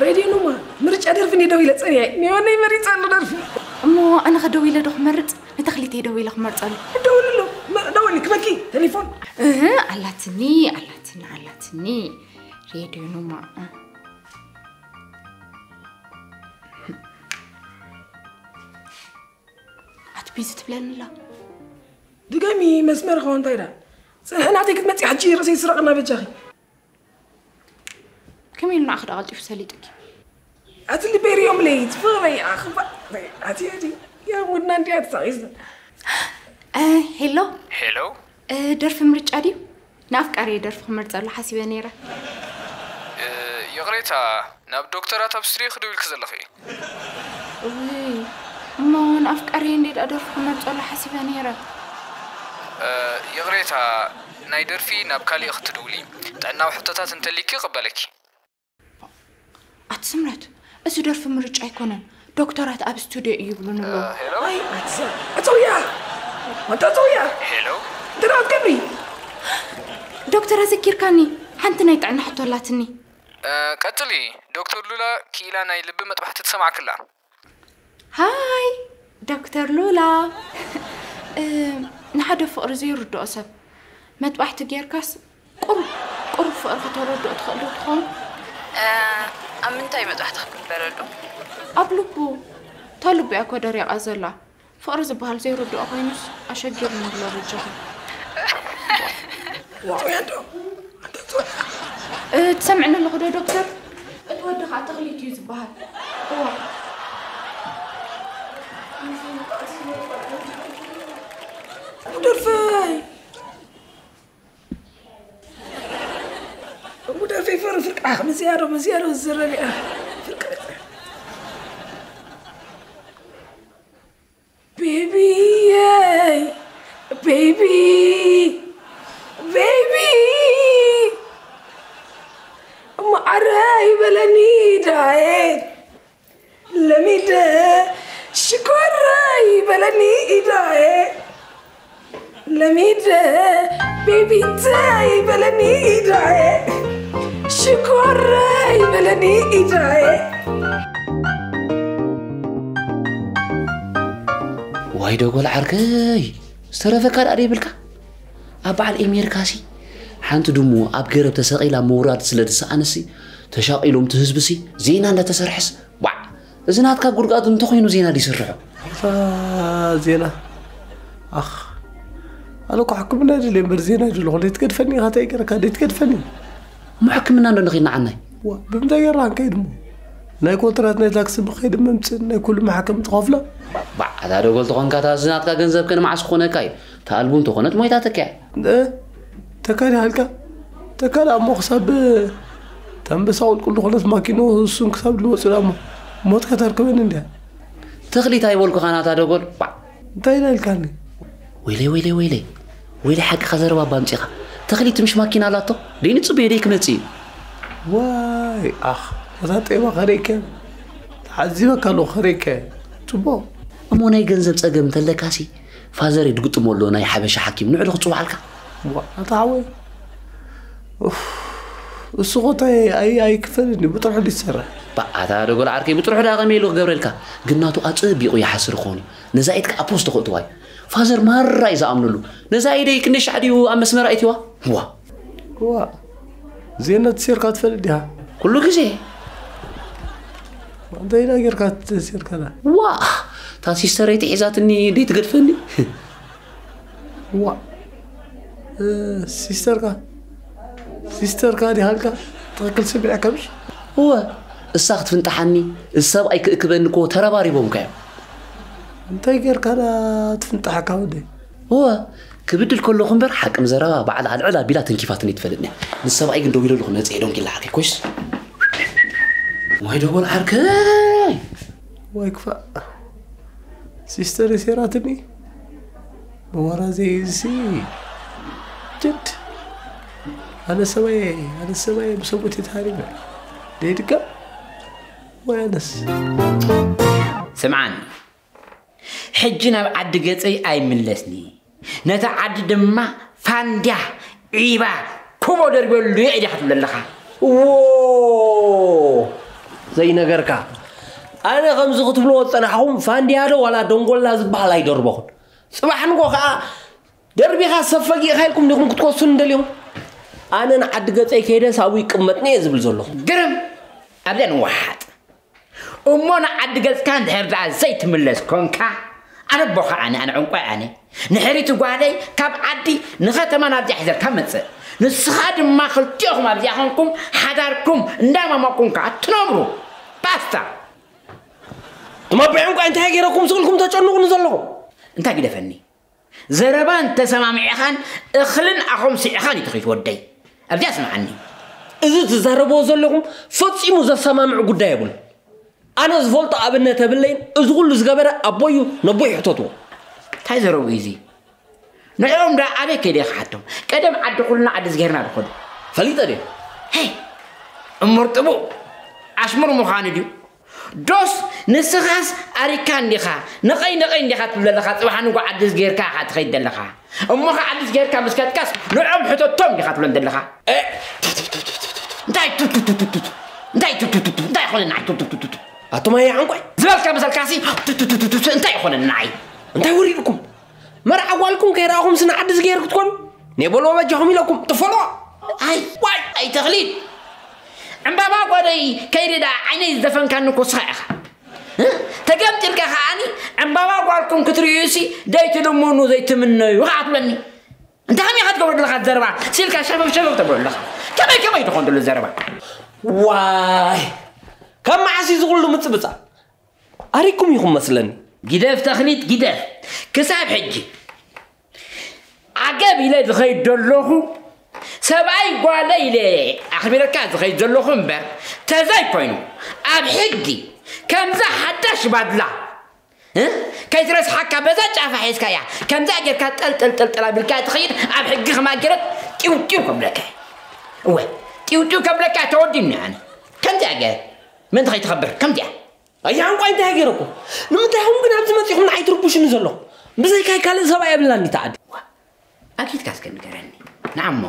ሬድዮ ኑማ፣ ምርጫ ደርፊ እንድየ ደው ኢለ ጸኒሐ። ንዮነይ መሪጸሉ ደርፊ። እሞ ኣነ ኸ ደው ኢለ ዶ ክመርጽ? ንተኽሊተይ ደው ኢለ ክመርጸሉ። ደውልሉ። መ-፣ ደውሊ፣ ክበኪ፣ ቴሌፎን። እህ፣ ኣላትኒ፣ ኣላትኒ፣ ኣላትኒ። ሬድዮ ኑማ። ኣቲ ቢዚ ትብለኒ ኣላ። ድገሚ መስመር ኸው እንታይ ዳ? ጽንሒ ናተይ ክትመጺ ሕጂ ርእሰይ ይስረቕና በጃኺ። ከመይ ኢሉ ንዓኺ ዳ ቀልጢፉ ሰሊጡኪ? ኣቲ ልበይ ሪኦም ለይ ትፍቕረይ ኣኽባ ኣቲ ኣቲ ያ ሙድና እንዲያ ትሳቒስ። እ፣ ሄሎ። ሄሎ። እ፣ ደርፊ ምርጫ ድዩ? ንኣፍቃሪየ ደርፊ ክመርጸሉ ሓሲበ ነይረ። እ፣ ይቕሬታ፣ ናብ ዶክተራት ኣብ ስቱድዮ ክድውልኪ ዘለኺ። እውይ፣ እሞ ንኣፍቃሪየ እንዴ ደኣ ደርፊ ክመርጸሉ ሓሲበ ነይረ። እ፣ ይቕሬታ፣ ናይ ደርፊ ናብ ካሊእ ክትድውሊ፣ ጥዕናዊ ሕቶታት እንተሊኪ ይቕበለኪ። ኣቲ ስምረት፣ እዚ ደርፊ ምርጫ ኣይኮነን፣ ዶክተራት ኣብ ስቱድዮ እዩ ይብሉን ኣለዉ። ኣይ ኣትዘ ኣፀውያ ኣንተ ኣፀውያ ሄሎ እንተ ደኣ ትገብሪ ዶክተር ኣዘኪርካኒ፣ ሓንቲ ናይ ጥዕና ሕቶ ኣላትኒ። ቀጽሊ። ዶክተር ሉላ ክኢላ ናይ ልቢ መጥባሕቲ ትሰማዕክላ። ሃይ ዶክተር ሉላ። እ፣ ንሓደ ፍቕሪ ዘይርድኦ ሰብ መጥባሕቲ ጌርካስ ቁሩብ ቁሩብ ፍቕሪ ከተረድኦ ትኽእሉ ትኾኑ። ኣብ ምንታይ መጥባሕቲ ክትግበረሉ? ኣብ ልቡ፣ እታ ልቡ እያ እኮ ደሪቓ ዘላ። ፍቕሪ ዝበሃል ዘይርድኦ ኮይኑስ ኣሸጊሩኒ ኣሎ በጃኹም። ኣፀውያ እንዶ ኣንተ ኣፀውያ እ፣ ትሰምዕኒ ኣለኹ ዶ ዶክተር? እቲ ወዲ ከዓ ተኽሊት እዩ ዝበሃል። እዋ። ደርፈይ ደርፈይ ፍር ፍርቃ መዝያዶ መዝያዶ ዝዘረቢያ ፍርቃ ቤቢየይ ቤቢ ቤቢ ማዓረይ በለኒ ዳየ ለሚደ ሽኮረይ በለኒ ኢዳየ ለሚደ ቤቢተይ በለኒ ኢዳየ ሽኮረይ በለኒ ኢዳየ ዋይ ደጎል ዓርከይ ዝተረፈካ ደኣ ደይብልካ ኣብ በዓል ኤሜርካሲ ሓንቲ ድሙ ኣብ ገረብ ተሰቒላ ምውራድ ስለ ዝሰኣነሲ ተሻቒሎም እቲ ህዝብሲ ዜና እንዳተሰርሐስ ዋዕ እዚ ናትካ ጉድጋዱ እንተኾይኑ ዜና ድይስርሖ እታ ዜና ኣኽ ኣነ እኮ ሕክምና ይደልየ እምበር ዜና ይደለኹ ደይትገድፈኒ ኢኻ እንታይ ገረካ ደይትገድፈኒ እሞ ሕክምና እንዶ ንኺድ ንዓናይ ዋ ብምንታይ ገርና ክንከይድ እሞ ናይ ኮንትራት ናይ ታክሲ ብኸይድ መምፅእ ናይ ኩሉ መሓከም ትኸፍሎ ባዕ ኣታ ደጎል ተኾንካ እታ እዚ ናትካ ገንዘብ ከ ንመዓስ ክኾነካ እዩ ተኣልቡ እንተኾነት ሞይታ ተኪያ ተካዲ ሃልካ ተካዲ እሞ ክሳብ ተንበሳ ቁልቁል ዝኾነት ማኪኖ እሱን ክሳብ ዝመፁ እሞ ሞት ከተርክበኒ እንዲያ ተኽሊት ኣይበልኩኻ ናታ ደጎል ባዕ እንታይ ኢላ ኢልካኒ ወይለይ ወይለይ ወይለይ ወይለይ ሓቅኻ ዘረባ ባምፂኻ ተኽሊት ምሽ ማኪና ኣላቶ ደይንፅበዮ ደይ ክመፅእ እዩ ዋይ ኣኽ እታ ጤባ ከርእከ ተዓዚበካ ኣለኹ ከርእከ ፅቡቕ እሞ ናይ ገንዘብ ፀገም እንተለካሲ ፋዘር ይድግጥሞ ኣሎ ናይ ሓበሻ ሓኪም ንዕሉ ክፅዋዓልካ ኣታ ሓወይ እሱ ኾታይ ኣይ ኣይክፈልኒ ብጥርሑ ድሰርሕ ኣታ ደጎል ዓርከይ ብጥርሑ ዳ ከመይ ኢሉ ክገብረልካ ግን ናቱ ኣፀቢቑ ይሓስር ክኾን እዩ ነዛ ኢድ ከዓ ፖስት ክእትዋ እዩ ፋዘር ማራ እዩ ዝኣምነሉ ነዛ ኢደይ ክንደይ ሻዕ ድዩ ኣብ መስመር ኣይትዋ ዋ ዋ ዜና ትሴርካ ትፈልጥ ዲኻ ኩሉ ግዜ እንታይ ኢና ጌርካ ትሴርካና ዋ እታ ሲስተረይ ተሒዛትኒ ደይ ትገድፈኒ ዋ ሲስተርካ ሲስተርካ ዲሃልካ ትኽክል ስሚዐ ከምሽ እወ እሳ ክትፍንጣሓኒ እዚ ሰብኣይ ክእክበኒ እኮ ተረባሪቦምካ እዮም እንታይ ጌርካና ትፍንጣሓካ ወደይ እወ ክብድል ከለኹ እምበር ሓቂ ምዘረባ ባዕላ ኣልዕል ኣቢላ ተንኪፋትኒ ትፈልጥኒ ምስ ሰብኣይ ግን ደው ኢለሉ ክመፅእ ዶንኪላ ዓርከይ ኮይስ ወይ ደጎል ዓርከይ ወይ ክፋእ ሲስተር ሴራትኒ መዋራዘይ እዚ ጅድ ኣነ ሰበየ ኣነ ሰበየ ብሰቡት ተሃሪመ ደይድገም ወይ ኣነስ ስምዓኒ ሕጂ ናብ ዓዲ ገፀይ ኣይምለስኒ ነቲ ዓዲ ድማ ፋንድያ ዒባ ኩቦ ደርበሉ እየ ኢዲኻ ትብለ ኣለኻ ዘይነገርካ ኣነ ከምዚ ክትብልዎ ዝፀናሕኹም ፋንድያ ዶ ዋላ ደንጎላ ዝበሃል ኣይደርበኹን ፅባሕ ንጎ ከዓ ደርቢኻ ሰብ ፈጊእኻ ኢልኩም ዲኹም ክትኮሱን ደልዮም ኣነ ንዓዲ ገፀይ ከይደ ሳቡ ይቅመጥኒ እየ ዝብል ዘለኹ ግርም ኣብዚኣ ንወሓጥ እሞ ንዓዲ ገፅካ እንድሕር ደኣ ዘይትምለስ ኮንካ ኣነ ኣቦኻ ኣነ ኣነ ዕንቋይ ኣነ ንሕሪቲ ጓለይ ካብ ዓዲ ንኸተማ ናብዚኣ ሒዘልካ መፅእ ንስኻ ድማ ክልቲኦኹም ኣብዚኣ ኮንኩም ሓዳርኩም እንዳማማኩም ከዓ ትነብሩ ባስታ እማ ብዕንቋይ እንታይ ገይረኩም ስቕልኩም ተጨንቑኒ ዘለኹም እንታይ ግደፈኒ ዘረባን ተሰማሚዕኻን እኽልን ኣኾምሲዕኻን እዩ ትኽይት ወደይ ኣብዚኣ ስምዓኒ እዚ ትዛረብዎ ዘለኹም ፈጺሙ ዘሰማምዕ ጉዳይ የብሉ ኣነ ዝፈልጦ ኣብነት የብለይን እዚ ኩሉ ዝገበረ ኣቦዩ ነቦይ ሕተትዎ እንታይ ዘረቡ እዩ እዚ ንዕኦም ዳ ኣበይ ከይደ ክሓቶም ቀደም ዓዲ ኩልና ዓዲ ዝገርና ድኾዱ ፈሊጠ ድዮ ሄይ እሙር ጥቡቕ ኣሽሙር ምዃኑ ድዩ ዶስ ንስኻስ ኣሪካ እንዲኻ፣ ንቐይ ንቐይ እንዲኻ ትብል ዘለኻ፣ ጽባሕ ንጎ ዓዲ ዝገርካ ኢኻ ትኸይድ ዘለኻ። እሞ ኸዓ ዓዲ ዝገርካ ምስ ከድካስ ንዕኦም ሕተቶም እንዲኻ ትብሎም ዘለኻ። እ፣ እንታይ ቱቱቱቱቱ፣ እንታይ ቱቱቱቱ፣ እንታይ ይኾነ ንዓይ ቱቱቱቱ። ኣቶም ኣያ ዕንቋይ። ዝበልካ መሰልካሲ ቱቱቱቱቱ፣ እንታይ ይኾነ ንዓይ። እንታይ ወሪድኩም? መርዓ ጓልኩም ከይረኣኹም ስነ ዓዲ ዝገይር ክትኮኑ? ኔበሎ በጃኹም ኢለኩም ጥፈሎ። ኣይ፣ ዋይ፣ ኣይ ተኽሊት። ዕምባባ ጓለይ ከይርዳ ዓይነይ ዝዘፈንካኒ እኮ ስኻ ኢኻ። እ? ተገምጢልካ ከዓኒ ዕምባባ ጓልኩም ክትርእዩሲ ዘይትልምኑ ዘይትምነዩ ኸዓ ትብለኒ። እንታይ ከመይ ኢኻ ትገብሮ ዘለኻ ዘረባ? ሲልካ ሸበብ ሸበብ ተብሎ ኣለኻ። ከመይ ከመይ ትኾን ዘሎ ዘረባ? ዋይ፣ ካብ መዓስ እዩ ዝኹሉ ምጽብጻ? ኣሪኩም ኢኹም መስለኒ። ግደፍ ተኽሊት ግደፍ። ክሳብ ሕጂ ዓገብ ኢለ ዝኸይድ ዘለኹ፣ ሰብኣይ ጓለይ ኢለ ኣኽቢረካ ዝኸይድ ዘለኹ እምበር፣ ተዘይ ኮይኑ ኣብ ሕጊ ከምዛ ሓዳሽ ባድላ፣ እ? ከይትረስሓካ በዛ ጫፋ ሒዝካያ፣ ከምዛ ጌርካ ጠልጠል ጠልጠል ኣቢልካ ትኸይድ፣ ኣብ ሕጊ ከማገረት ጢው ጢው ከብለካ። እወ፣ ጢው ጢው ከብለካ ተወዲኒ ኣነ። ከምዚኣ ገ-፣ ምእንቲ ከይትኸብር፣ ከምዚኣ። ኣያ ዕንቋይ እንታይ ገይረኩም? ንምንታይ ኢኹም ግን ኣብዚ መጺኹም ንዓይ ትርብሹኒ ዘለኹም? ብዘይካይ ካልእ ሰብኣይ የብላን እታ ዓዲ። ዋ፣ ኣኪድካ እስከ ንገረኒ። ንዓሞ፣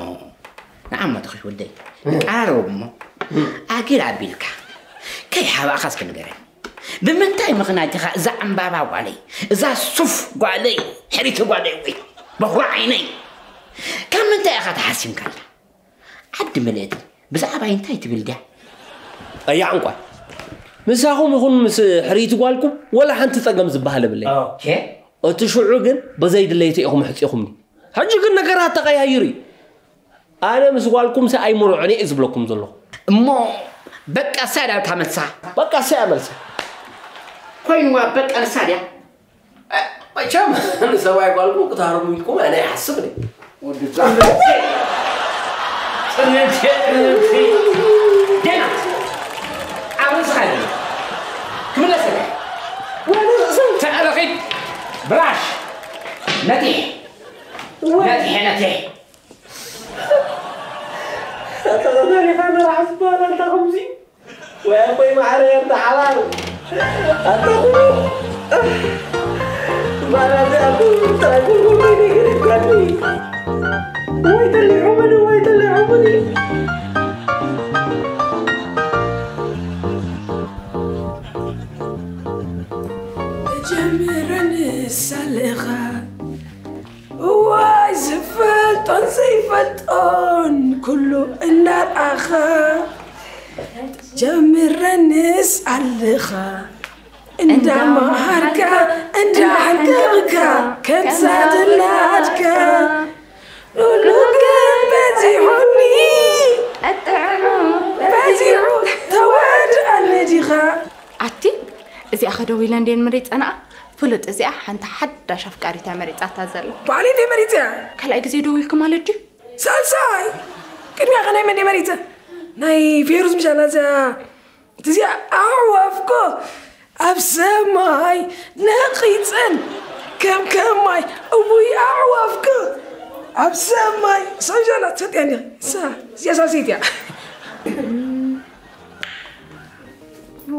ንዓሞ ተኽሽ ወደይ። ቀራረቡ እሞ። ኣጊር ኣቢልካ። ከይሓባእኻ እስከ ንገረኒ። ብምንታይ ምኽንያት ኢኻ እዛ ዕምባባ ጓለይ፣ እዛ ሱፍ ጓለይ፣ ሕሪቲ ጓለይ ወይ በኹራ ዓይነይ፣ ካብ ምንታይ ኢኻ ተሓሲምካላ? ዓዲ ምልእቲ ብዛዕባይ እንታይ ትብል ድያ? ኣያ ዕንቋይ፣ ምሳኹም ይኹን ምስ ሕርይቲ ጓልኩም ወላ ሓንቲ ጸገም ዝበሃል የብለይ። ኦኬ። እቲ ሽዑ ግን በዘይ ድለይቲ ኢኹም ሕጺኹምኒ። ሕጂ ግን ነገራት ተቐያይሩ እዩ። ኣነ ምስ ጓልኩምሲ ኣይምርዖን እየ ዝብለኩም ዘለኹ። እሞ በቃ እሳ እያ ዳልካ መልሳ። በቃ እሳ እያ መልሳ። ኮይንዋ በቃ ንሳ ድያ? መቸም ንሰብኣይ ጓልኩም ክትሃርሙ ኢልኩም ኣነ ኣይሓስብን እየ። ወዲ ጽንብቲ። ጽንብቲ፣ ጽንብቲ። ደና። ኣብ ርእስኻ ይደሎ። ክምለሰልካ። ወዲ ርእሱ ተዕረኺት ብራሽ። ነቲሕ። ነቲሕ፣ ነቲሕ። ኣታ ተዛሪኻ መርዓ ዝበሃል ኣንታ ከምዚ። ወይ ኣቦይ ማዕረ ኣንታ ሓላል። ኣታ ኩሉ። ባላ እዚኣ ኩሉ ጥራይ ኩሉ ወይ ነገር ይብካኒ። ወይ ተሊዑ ምኒ፣ ወይ ተሊዑ ምኒ። ጀምረን ሳለኻ እዋይ ዝፈልጦን ዘይፈልጦን ኩሉ እንዳርኣኻ ጀምረንስ ኣለኻ እንዳመሃርካ እንዳዓንቀብካ ከምዛ ድላድካ ኩሉ ግን በዚሑኒ በዚሑ ተዋድኣኒ ዲኻ ኣቲ እዚኣ ከደው ኢለ እንዴን መሪፀንኣ ፍሉጥ እዚኣ ሓንቲ ሓዳሽ ኣፍቃሪታ መሪፃታ ዘላ ባዕለይ እንዴ መሪፀያ ካልኣይ ግዜ ደው ኢልክ ማለት ድዩ ሳልሳይ ቅድሚያ ከናይ መን መሪፀ ናይ ፌሩዝ ምሻላ እዚኣ እዚኣ ኣዕዋፍኮ ኣብ ሰማይ ነቒፀን ከም ከማይ እውይ ኣዕዋፍኮ ኣብ ሰማይ ሰብሻላ ትሰጥያ እንዲኺ እሳ እዚኣ ሳልሰይቲ እያ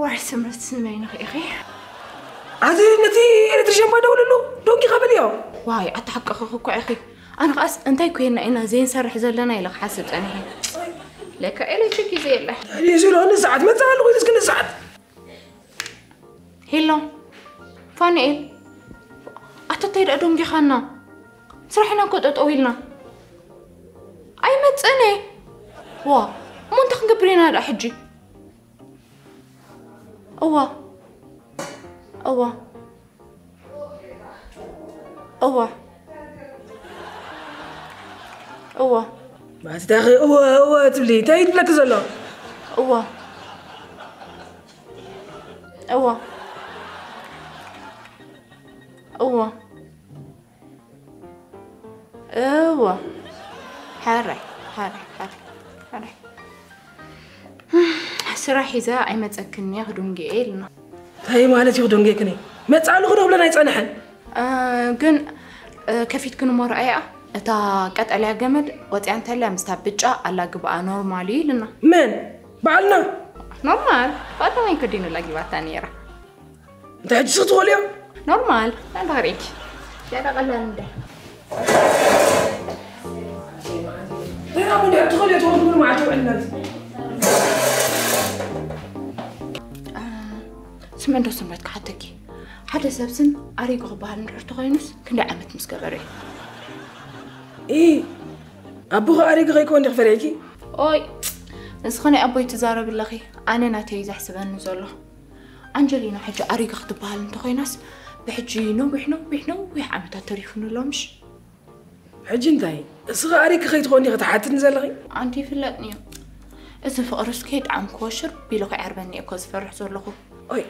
ዋይ ስምረት ስመይ ንኽኢኺ ኣዚ ነቲ ኤሌክትሪሽን ባይ ደውልሉ ዶንኪ ኸብል እዮ ዋይ ኣተሓቀኽኺ እኮ ኢኺ ኣነ ኸኣስ እንታይ ኮይና ኢና ዘይንሰርሕ ዘለና ኢለ ክሓስብ ጸኒሐ ለካ ኤሌክትሪክ እዩ ዘየለ ሊሱ ሎ ንሰዓት መጽእ ኣለኹ ኢልስ ግን ሰዓት ሄሎ ፋንኤል ኣተታይ ደኣ ዶንጊኻና ስራሕና እኮ ጠጠው ኢልና ኣይመጽእን እየ ዋ እሞ እንታይ ክንገብር ኢና ደኣ ሕጂ እዋ እዋ እዋ እዋ ማስታኺ እወ እወ ትብሊ እንታይ ትብለኪ ዘሎ እዋ እዋ እዋ እዋ ሓራይ ሓራይ ሓራይ ሓራይ ስራሕ ሒዘ ኣይመፀክን እየ ክዱንግየ ኢልና እንታይ ማለት እዩ ክዱንግየክን እዩ መፃሉ ክደብለን ኣይፀንሐን ግን ከፊትክን እሞ ረኣያ እታ ቀጠልያ ገመድ ወፅያ እንተልያ ምስታ ብጫ ኣላግብኣ ኖርማል እዩ ኢልና መን በዓልና ኖርማል፣ ባዶ ወይ ክዲኑ ለጊባታ ነይራ። እንታይ ሕጂ ስኽ ትኾልዮ? ኖርማል፣ እንታይ ርእኪ? ያዳ ቀላል እንደ ዜና ምን ያህል ትኾልዮ ትኾን ትብል ማለት ነው ዕልነት። ስመንዶ ስምረት ክሓተኪ፣ ሓደ ሰብስን ኣሪጉ ክበሃል እንድሕር ተኾይኑስ ክንደይ ዓመት ምስ ገበረ እዩ? ኢ ኣቦኺ ኣሪጉ ከይኮን ዲኺ ፈሪሕኪ? ኦይ፣ ንስኺ ናይ ኣቦይ ትዛረቢ ኣለኺ፣ ኣነ ናተይ እዩ ዘሕስበኒ ዘሎ። ኣንጀሊና ሕጂ ኣሪጋ ክትበሃል እንተኾይናስ ብሕጂ ነዊሕ ነዊሕ ነዊሕ ዓመታት ተሪፉኒ ኣሎ ምሽ? ሕጂ እንታይ እስኺ ኣሪኪ ከይትኾን ዲኺ ትሓትኒ ዘለኺ? ኣንቲ ይፍለጥኒ እዩ። እዚ ፍቕርስ ከይጠዓምክዎ ሽር ቢሉ ከይዓርበኒ እየ እኮ ዝፈርሕ ዘለኹ። ኦይ፣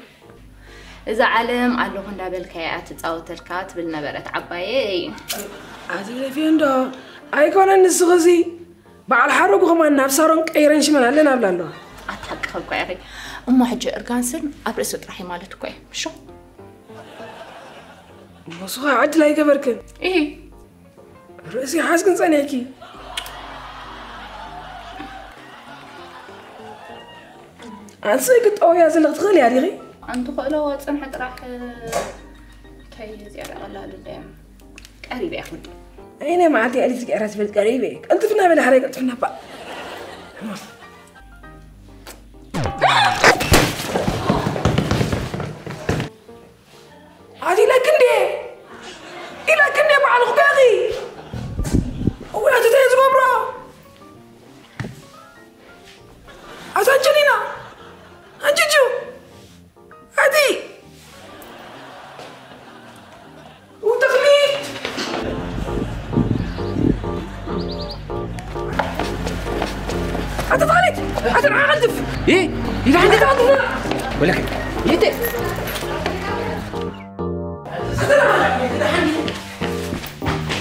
እዛ ዓለም ኣለኹ እንዳበልካ እያ ትጻወተልካ ትብል ነበረት ዓባየይ። ኣቲ ደፊኦ እንዶ ኣይኮነን ንስኺ እዚ በዓል ሓረጉ ከማን ናብ ሳሮን ቀይረን ሽመን ኣለና ኣብላ ኣለዋ። ኣቲ ሓቅኺ እኮ ኢኺ። እሞ ሕጂ እርጋን ስር ኣብ ርእሲ ጥራሕ እዩ ማለት እኮ እዩ። ምሾ? ንሱ ኸዓ ዕድል ኣይገበርክን። ኢሂ። ርእሲ ሓዝክን ጸኒሕኪ። ኣንሰይ ክትጠውያ ዘለኺ ትኽእሊ እያ ዲኺ? ኣንቲ ክእለዎ ጽንሒ ጥራሕ እንታይ እዚኣ ደኣ ቀላል እንድያ። ቀሪበ እያ ክንዲ። ኣይ ናይ መዓልቲ ኤሌክትሪክ ኤራ ትፈልጥ ቀሪበ እየ። ቅልጥፍና በለ ሓራይ ቅልጥፍና እባ። ኣቲ ኢለኪ እንዴ ኢለኪ እንዴ ባዕልኹ ገኺ እወ ኣቲ እንታይ ዝገብሮ ኣታ ኣንጀሊና ኣንጅጁ ኣቲ ውተኽሊት ኣቲ ተኽሊት ኣቲ ንዓ ቀልጥፍ ይልዓንዲ ተቐጥፍና ወለክ ይቴ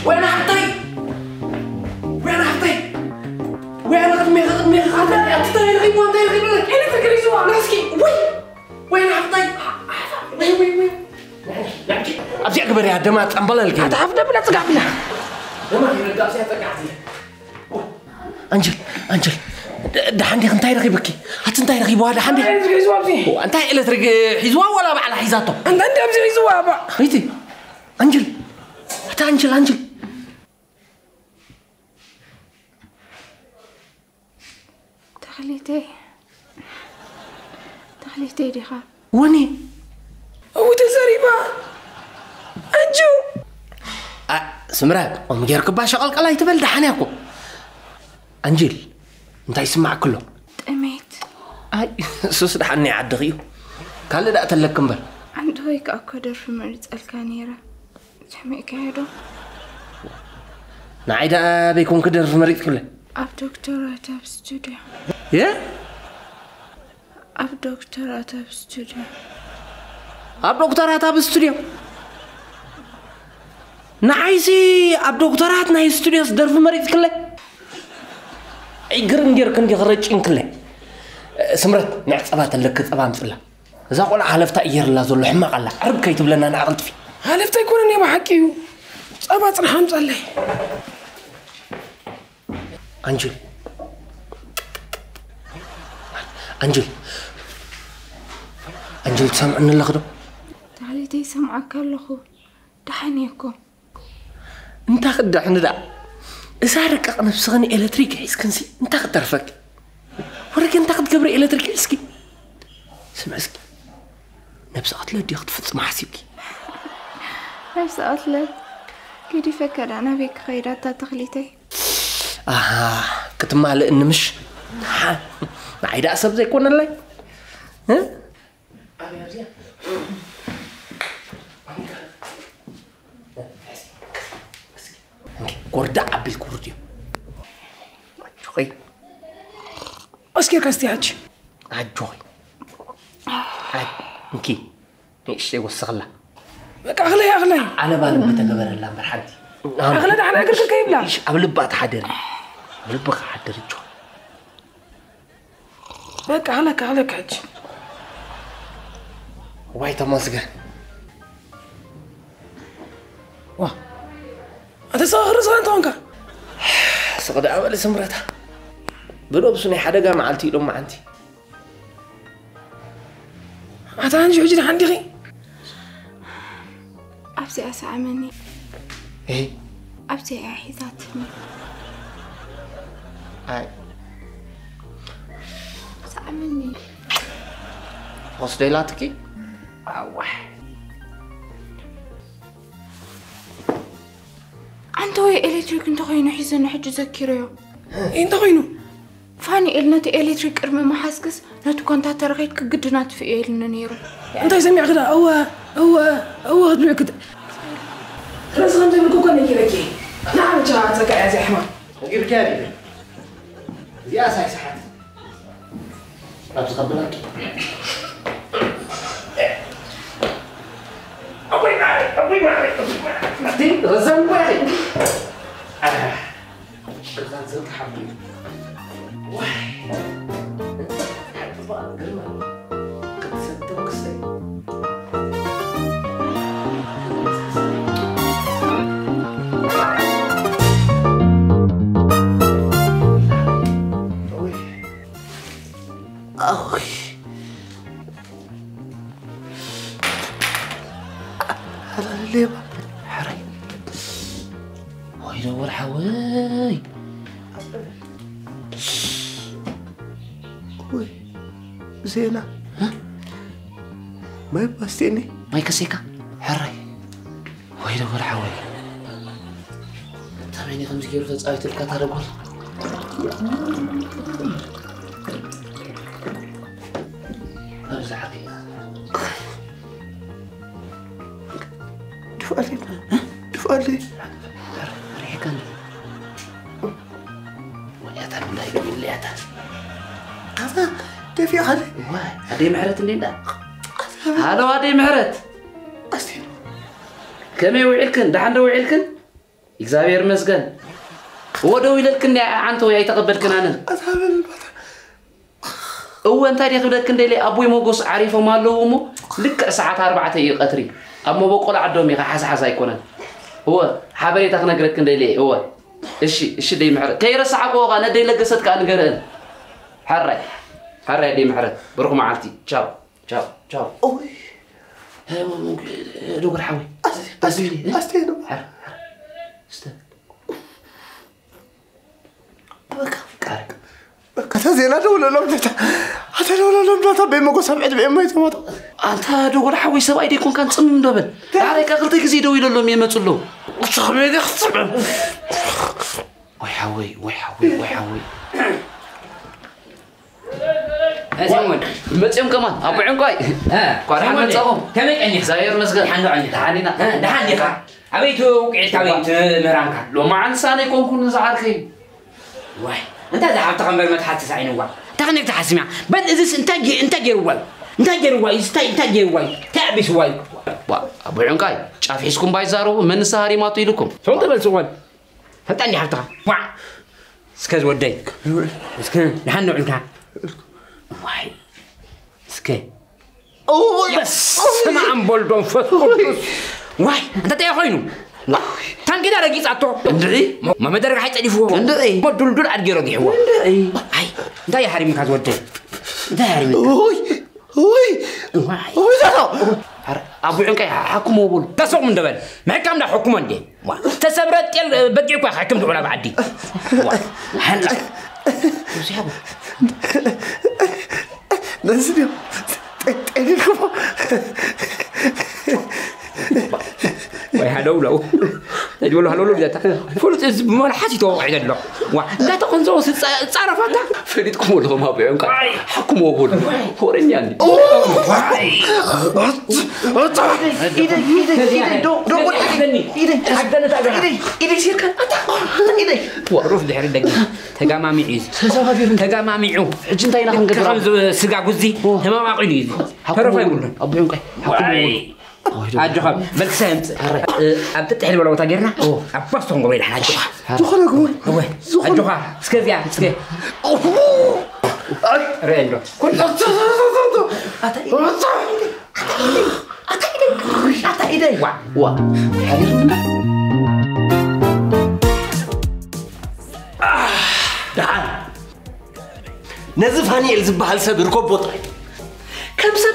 ወይና ሓብተይ ወይና ሓብተይ ወይና ቅድሜ ቅድሜ ኣቲ እንታይ ረኺብዋ እንታይ ረኺብዋ ኤሌክትሪክ ሪዝዋ ናስኪ ወይ ወይና ሓብተይ ወይ ወይ ወይ ኣብዚኣ ግበርያ ደማ ጸምበለልኪ ኣቲ ሓፍ ደብላ ጽጋዕ ብላ ደማ ይረዳ ኣብዚኣ ጸጋዕ ብላ ኣንጀል ኣንጀል ደሓን ዲኺ እንታይ ረኺብኪ ኣቲ እንታይ ረኺብዋ ደሓን ዲኺ እንታይ ኤሌክትሪክ ሒዝዋ ወላ ባዕላ ሒዛቶ እንታይ ኣብዚ ሒዝዋ ኣባ ይቲ ኣንጀል ኣቲ ኣንጀል ኣንጀል ተኽሊተይ ተኽሊተይ ዲኻ ወኒ እው ተዘሪባ ኣንጁ ስምረ ኦም ጌርክባ ሸቐልቀል ኣይትበል ደሓን እያ እኮ ኣንጅል እንታይ ይስማዕክ ኣሎ ጥሜት ኣይ እሱስ ደሓን ናይ ዓድኺ እዩ ካልእ ደኣ ተለክ እምበር ዓንድኸይ ከኣ እኮ ደርፊ መሪጸልካ ነይረ ሰሚዕካዮ ዶ ንዓይ ደኣ በይኮንክ ደርፊ መሪጽክለ ኣብ ዶክተራት ኣብ ስቱድዮ የ ኣብ ዶክተራት ኣብ ስቱድዮ ኣብ ዶክተራት ኣብ ስቱድዮ ንዓይሲ ኣብ ዶክተራት ናይ ስቱድዮስ ደርፊ መሪጽክለ ግርም ጌርክ እንዲኺ ረጭንክለ ስምረት ናይ ጸባ ተለክ ጸባ ኣምጽላ እዛ ቆልዓ ሃለፍታ እየርላ ዘሎ ሕማቕ ኣላ ዕርብ ከይትብለና ንዓ ቅልጥፊ ሃለፍታ ኣይኮነን እየ ብሓቂ እዩ ጸባ ጽንሓ ኣምጻለይ ኣንጅል ኣንጅል ኣንጅል ትሰምዕኒ ኣለኺ ዶ? ታህሊተይ ይሰምዓካ ኣለኹ። ደሓን እየ እኮ። እንታ ክዳሕኒ ደኣ እዛ ረቃቕ ነብስኺ ንኤለትሪክ ሒዝክንሲ እንታ ክተርፈኪ? ወረገ እንታ ክትገብሪ ኤለትሪክ ሒዝኪ? ስምዒ እስኪ ነብሰ ቅትለት ድዩ ክትፍጽሚ ሓሲብኪ? ነብሰ ቅትለት ገዲፈካ ደኣ ናበይ ክኸይድ ኣታ ተኽሊተይ? ኣሃ ክትማልእኒ ምሽ ንዓይ ደኣ ሰብ ዘይኮነለይ ጎርዳ ኣቢል ኩርድ እዩ ኣጆኸይ ኣስኪርካ እስቲ ሓጂ ኣጆኸይ እንኪ ንእሽተይ ወስኽላ በቃ ኣኽለይ ኣኽለይ ዓለባ ልቢ ተገበረላ እምበር ሓንቲ ኣኽለ ደሓን እግርክ ከይብላ እሽ ኣብ ልባ ተሓደሪ ኣብ ልብኻ ሓደር እጆ በቃ ኣኽለክ ኣኽለክ ሕጂ ዋይ ተመስገን ዋ ኣተ ሰኽሪ ሰንተንካ ስቕ ደኣ በሊ ስምረታ ብነብሱ ናይ ሓደጋ መዓልቲ ኢሎም መዓንቲ ኣታ ኣንቺ ሕጂ ደሓን ዲኺ? ኣብዚኣ ሰዓመኒ። እህ? ኣብዚኣ እያ ሒዛትኒ። ኣይ። ሰዓመኒ። ወስደ ኢላትኪ? ኣዋሕ። ኣንተ ወይ ኤሌክትሪክ እንተኾይኑ ሒዘኒ ሕጂ ዘኪረዮ። እንታይ ኮይኑ? ፋኒኤል ነቲ ኤሌክትሪክ ቅድሚ መሓዝክስ ነቲ ኮንታተር ኸይድክ ግድን ኣጥፍእዮ ኢሉኒ ነይሩ። እንታይ ሰሚዕክ ደኣ? እወ፣ እወ፣ እወ ክትብልክ ት-፣ ርእሲ ከም ዘይብልክ እኮ ነጊረኪ። ንዓ ብቻ ኣጸጋ እያ እዚኣ ሕማም። ነጊርክያ ድዩ? እዚኣ ሳይ ሰሓት። ኣብዚ ከብላኪ። ረዘም በል። ገዛ ዝርግሓሉ እዩ። ዋይ! ጽባቐ ግርማ። ክትሰደው ክሰይ። ኣውይ። ኣላ ሌባ። ሕራይ። ወይ ደወል ሓወይ። ወይ ዜና። እ? ማይ ባስቴኒ። ማይ ከሴካ። ሕራይ። ወይ ደወል ሓወይ። ተመኒ ከምዚ ገይሩ ተጻዊትልካ ታደጎል። ኣብዚ ዓዲ። ድፍኣለይ፣ ድፍኣለይ። ሪሕካ እንዲ። ወያታ እንታይ ገቢለያታ? ኣታ ደፊኻለይ። ዋይ፣ ኣደይ ምሕረት እንዴ እንዳ? ሃሎ፣ ኣደይ ምሕረት። ኣስቴ። ከመይ ውዒልክን? ደሓን ዶ ውዒልክን? እግዚኣብሔር ይመስገን። እወ፣ ደው ኢለልክን እንዲ፣ ዓንተ ወይ ኣይተቐበልክን ኣነን። ኣታ በል ባታ። እወ፣ እንታይ ድየ ክብለክ እንደልየ፣ ኣቦይ ሞጎስ ዓሪፎም ኣለዉ እሞ፣ ልክዕ ሰዓት ኣርባዕተ እዩ ቀትሪ። ኣብ መበቆል ዓዶም ኢኻ፣ ሓዝሓዝ ኣይኮነን። እወ፣ ሓበሬታ ክነግረክ እንደልየ፣ እወ። እሺ፣ እሺ፣ ደይ ምሕረት። ከይረሳዕክዎ ኸኣ ነደይ ለገሰት ከኣ ንገርአን። ሕራይ፣ ሕራይ ደይ ምሕረት። ብሩኽ መዓልቲ። ቻው፣ ቻው፣ ቻው። ኦይ። እ፣ እ፣ ዶክተር ሓወይ። ኣስ-፣ ኣስ-፣ ኣስ-፣ ኣስ-፣ ኣስ-፣ ሕር-፣ ሕር-፣ እስተ። በቃ፣ በቃ። በቃ፣ እታ ዜና ደውለሎም ነታ። ኣታ ደውለሎም ነታ፣ በይ መጎስ ኣብ ዕድመ እሞ ይተማቶ። ኣንታ ደጎል ሓወይ ሰብኣይ ደይኮንካን ጽምም ዶ በል። ዳሕራይ ከኣ ክልተ ግዜ ደው ኢለሎም እየ መጹ ኣለዉ። እሱ ከመይ ደይ ክትጽምም? ወይ ሓወይ፣ ወይ ሓወይ፣ ወይ ሓወይ። እ፣ ሰሙን። መጺኦም ከማን፣ ኣቦ ዕንቋይ። እ፣ እንኳን ደሓን ሰሙን። መጻኹም። ከመይ ቀኒኻ? እግዚኣብሔር ይመስገን። ደሓን ዶ ቀኒኻ? ደሓን ኢና። እ፣ ደሓን ዲኻ? ኣበይ እቲ ውቅዒትካ፣ ኣበይ እቲ ምህራምካ? ሎማዓንቲ ሳነ ኣይኮንኩን፣ እዚ ዓርከይ። ዋይ፣ እንታይ ዝሓብትኻ እምበር መትሓዚ ተሳዒንዋ። እንታይ ክንብል ተሓሲምያ? በል፣ እዚስ እንታይ ገ-፣ እንታይ ገይርዋ እዩ? እንታይ ገይርዋ እዩ? እንታይ፣ እንታይ ገይርዋ እዩ? እንታይ ኣቢስዋ እዩ? ዋ፣ ኣቦ ዕንቃይ፣ ጫፍ ሒዝኩም ባይዛረቡ፣ መንስ ሃሪማቶ ኢልኩም። ሰው ተበል ስቆል። ፈጣን እንዲህ ሓብትኻ። ዋ፣ እስከ ዝወደይ። እስከ ደሓን ንውዕልካ። ዋይ፣ እስከ። ኦይ። በስመ ኣብ ወልድ ወመንፈስ ቅዱስ። ዋይ፣ እንታይ ኮይኑ? ዋ፣ ታንኪዳ ረጊጻቶ። እንድዒ። ሞ-፣ መመደርጋ ሓይ ጸዲፍዎ። እንድዒ። ሞ ዱልዱል ኣድጊ ረጊሕዎ። እንድዒ። ኣይ፣ እንታይ ይሃሪምካ ዝወደይ? እንታይ ይሃሪምካ? ኦይ፣ ኦይ። ዋይ። ኦይ፣ ዛቶ። ኣረ፣ ኣቦ ዕንቀይ ሓክሞ በሉ። ተሰቑም እንደ በል። ምሕካም ዳ ሕክሞ እንዴ? ዋ፣ ተሰብረ ጤል በጊዕ እኳ ክሕክም ትውዕል ኣብ ዓዲ። ዋ፣ ሓላ። ነዚ ድዮም ጤ-፣ ጤሊልኩሞ። ወይ ሃለውለው። ተድበሉ ሃለውለው ብዛታ። ፍሉጥ ህዝቢ ብመልሓስ ይተወቕዕ ዘሎ። ዋ፣ እንዳተቐንዘቦ ስጻ-፣ ጻረፋታ። ፈሊጥኩም ኣለኹም ኣብ ዕንቃ። ሓክሞ በሉ። ወረኛ እንዲ። ኦ! ኢደይ፣ ኢደይ፣ ኢደይ፣ ዶ-፣ ዶ-፣ ኢደይ፣ ኢደይ፣ ኢደይ፣ ኢደይ፣ ሴርካ፣ ኣታ፣ ኣታ፣ ኢደይ። ሩፍ ድሕሪ ደጊ። ተጋማሚዑ እዩ። ተጋማሚዑ። ሕጂ እንታይ ኢና ክንገብር? ከም ዝ-፣ ስጋ ጉዚ ኦ። ተማማቒሉ እዩ። ሓክሞ ተረፋ በሉ። ይብሉን። ኣብ ዕንቃ። ሓክሞ በሉ። ኣጆኻ፣ በል ክሳይ ኣምጽእ። ሕራይ። እ፣ ኣብ ጥጥሕ ዝበለ ቦታ ጌርና፣ ኦ። ኣብ ባስቶ ክንገብሮ ኢና፣ ኣጆኻ። ዝኾነ ክቡር። እወ፣ ዝኾነ። ኣጆኻ፣ እስከ እዚኣ፣ እስከ። ኦሁ። ኣይ። ርአ እንዶ። ኩሉ። ኣታ ኢደይ። ኣታ ኢደይ። ኣታ ኢደይ። ኣታ ኢደይ። ዋ፣ ዋ። ሓቢርና። ደሓን። ነዚ ፋኒኤል ዝበሃል ሰብ ርኮቦ ጥራይ። ከም ሰብ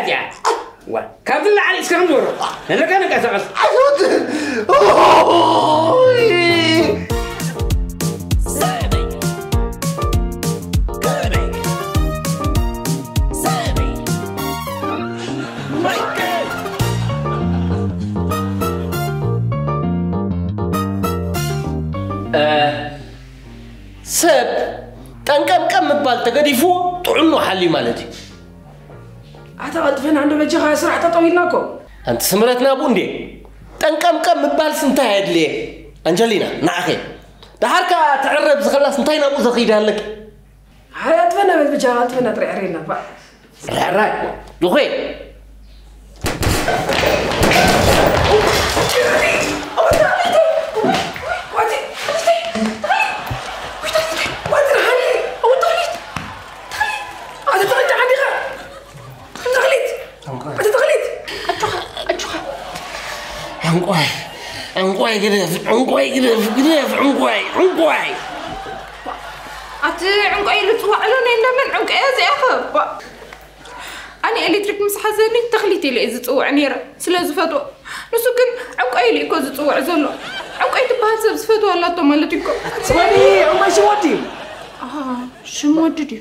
እዚኣ። ዋ፣ ካብዚ ንላዕሊ እስከ ክንገብሮ። ንለካ ንቀሳቐስ። ኣይትወድን። ኦይ! ሰብ ጠንቀምቀም ምባል ተገዲፉ ጥዕኑ ሓልዩ ማለት እዩ። ኣታ ቀልጥፈና እንዶ በጃኻ ስራሕ ጠጠው ኢልና እኮ። ኣንቲ ስምረት ናብኡ እንዴ? ጠንቀምቀም ምባልስ እንታይ ኣየድልየ? ኣንጀሊና፣ ንዓኸ። ደሓር ከኣ ትዕረብ ዝኸላስ እንታይ ናብኡ ዘኽይድ ኣለኪ? ኣረ ኣጥፈና በል በጃኻ ኣጥፈና ጥራይ ዕሬና ባ። ራራይ፣ ዱኼ። ዕንቋይ፣ ዕንቋይ ግደፍ፣ ዕንቋይ ግደፍ፣ ግደፍ፣ ዕንቋይ፣ ዕንቋይ። ኣቲ ዕንቋይ ኢሉ ዝዋዕሎ ናይ እንዳመን ዕንቋይ እያ እዚኣ ኸ? ባ-፣ ኣነ ኤሌክትሪክ ምስ ሓዘኒ ተኽሊት ኢለ እየ ዝጽውዕ ነይረ፣ ስለ ዝፈትዎ። ንሱ ግን ዕንቋይ ኢሉ እኮ ዝጽውዕ ዘሎ። ዕንቋይ ትበሃል ሰብ ዝፈትዋ ኣላቶ ማለት እዩ እኮ። ስማኒ፣ ዕንቋይ ሽም ወዲ እዩ። ኣሃ፣ ሽም ወዲ ድዩ?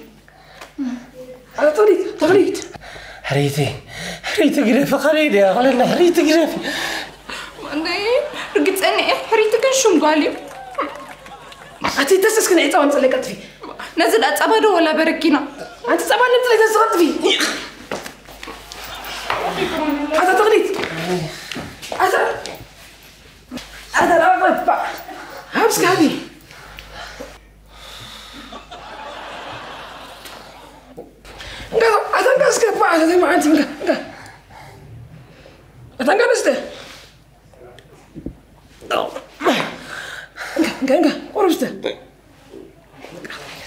ኣረ ተኽሊት፣ ተኽሊት። ሕሪቲ፣ ሕሪቲ ግደፊ፣ ከመይ ድያ? ክለና፣ ሕሪቲ ግደፊ። ማነይ፣ ርግጸኒ እየ፣ ሕሪቲ ግን ሽም ጓል እዩ። ኣቲ ተስእስኪ ንዒ ጸባ ምጽለይ ቀልጥፊ። ነዚ ደኣ ጸባ ዶ ወላ በረኪና? ኣንቲ ጸባ ንምጽለይ ተስእስኪ ቀልጥፊ። ኣታ ተኽሊት። ኣታ፣ ኣታ ላባ፣ ሃብስካ ሃቢ። እንካ፣ ኣታ እንካ እስከ፣ ባ፣ ኣታ ዘይመዓንቲ፣ እንካ፣ እንካ። ኣታ እንካ ንስተ። እንካ፣ እንካ፣ እንካ፣ ቁሩብ ስተ።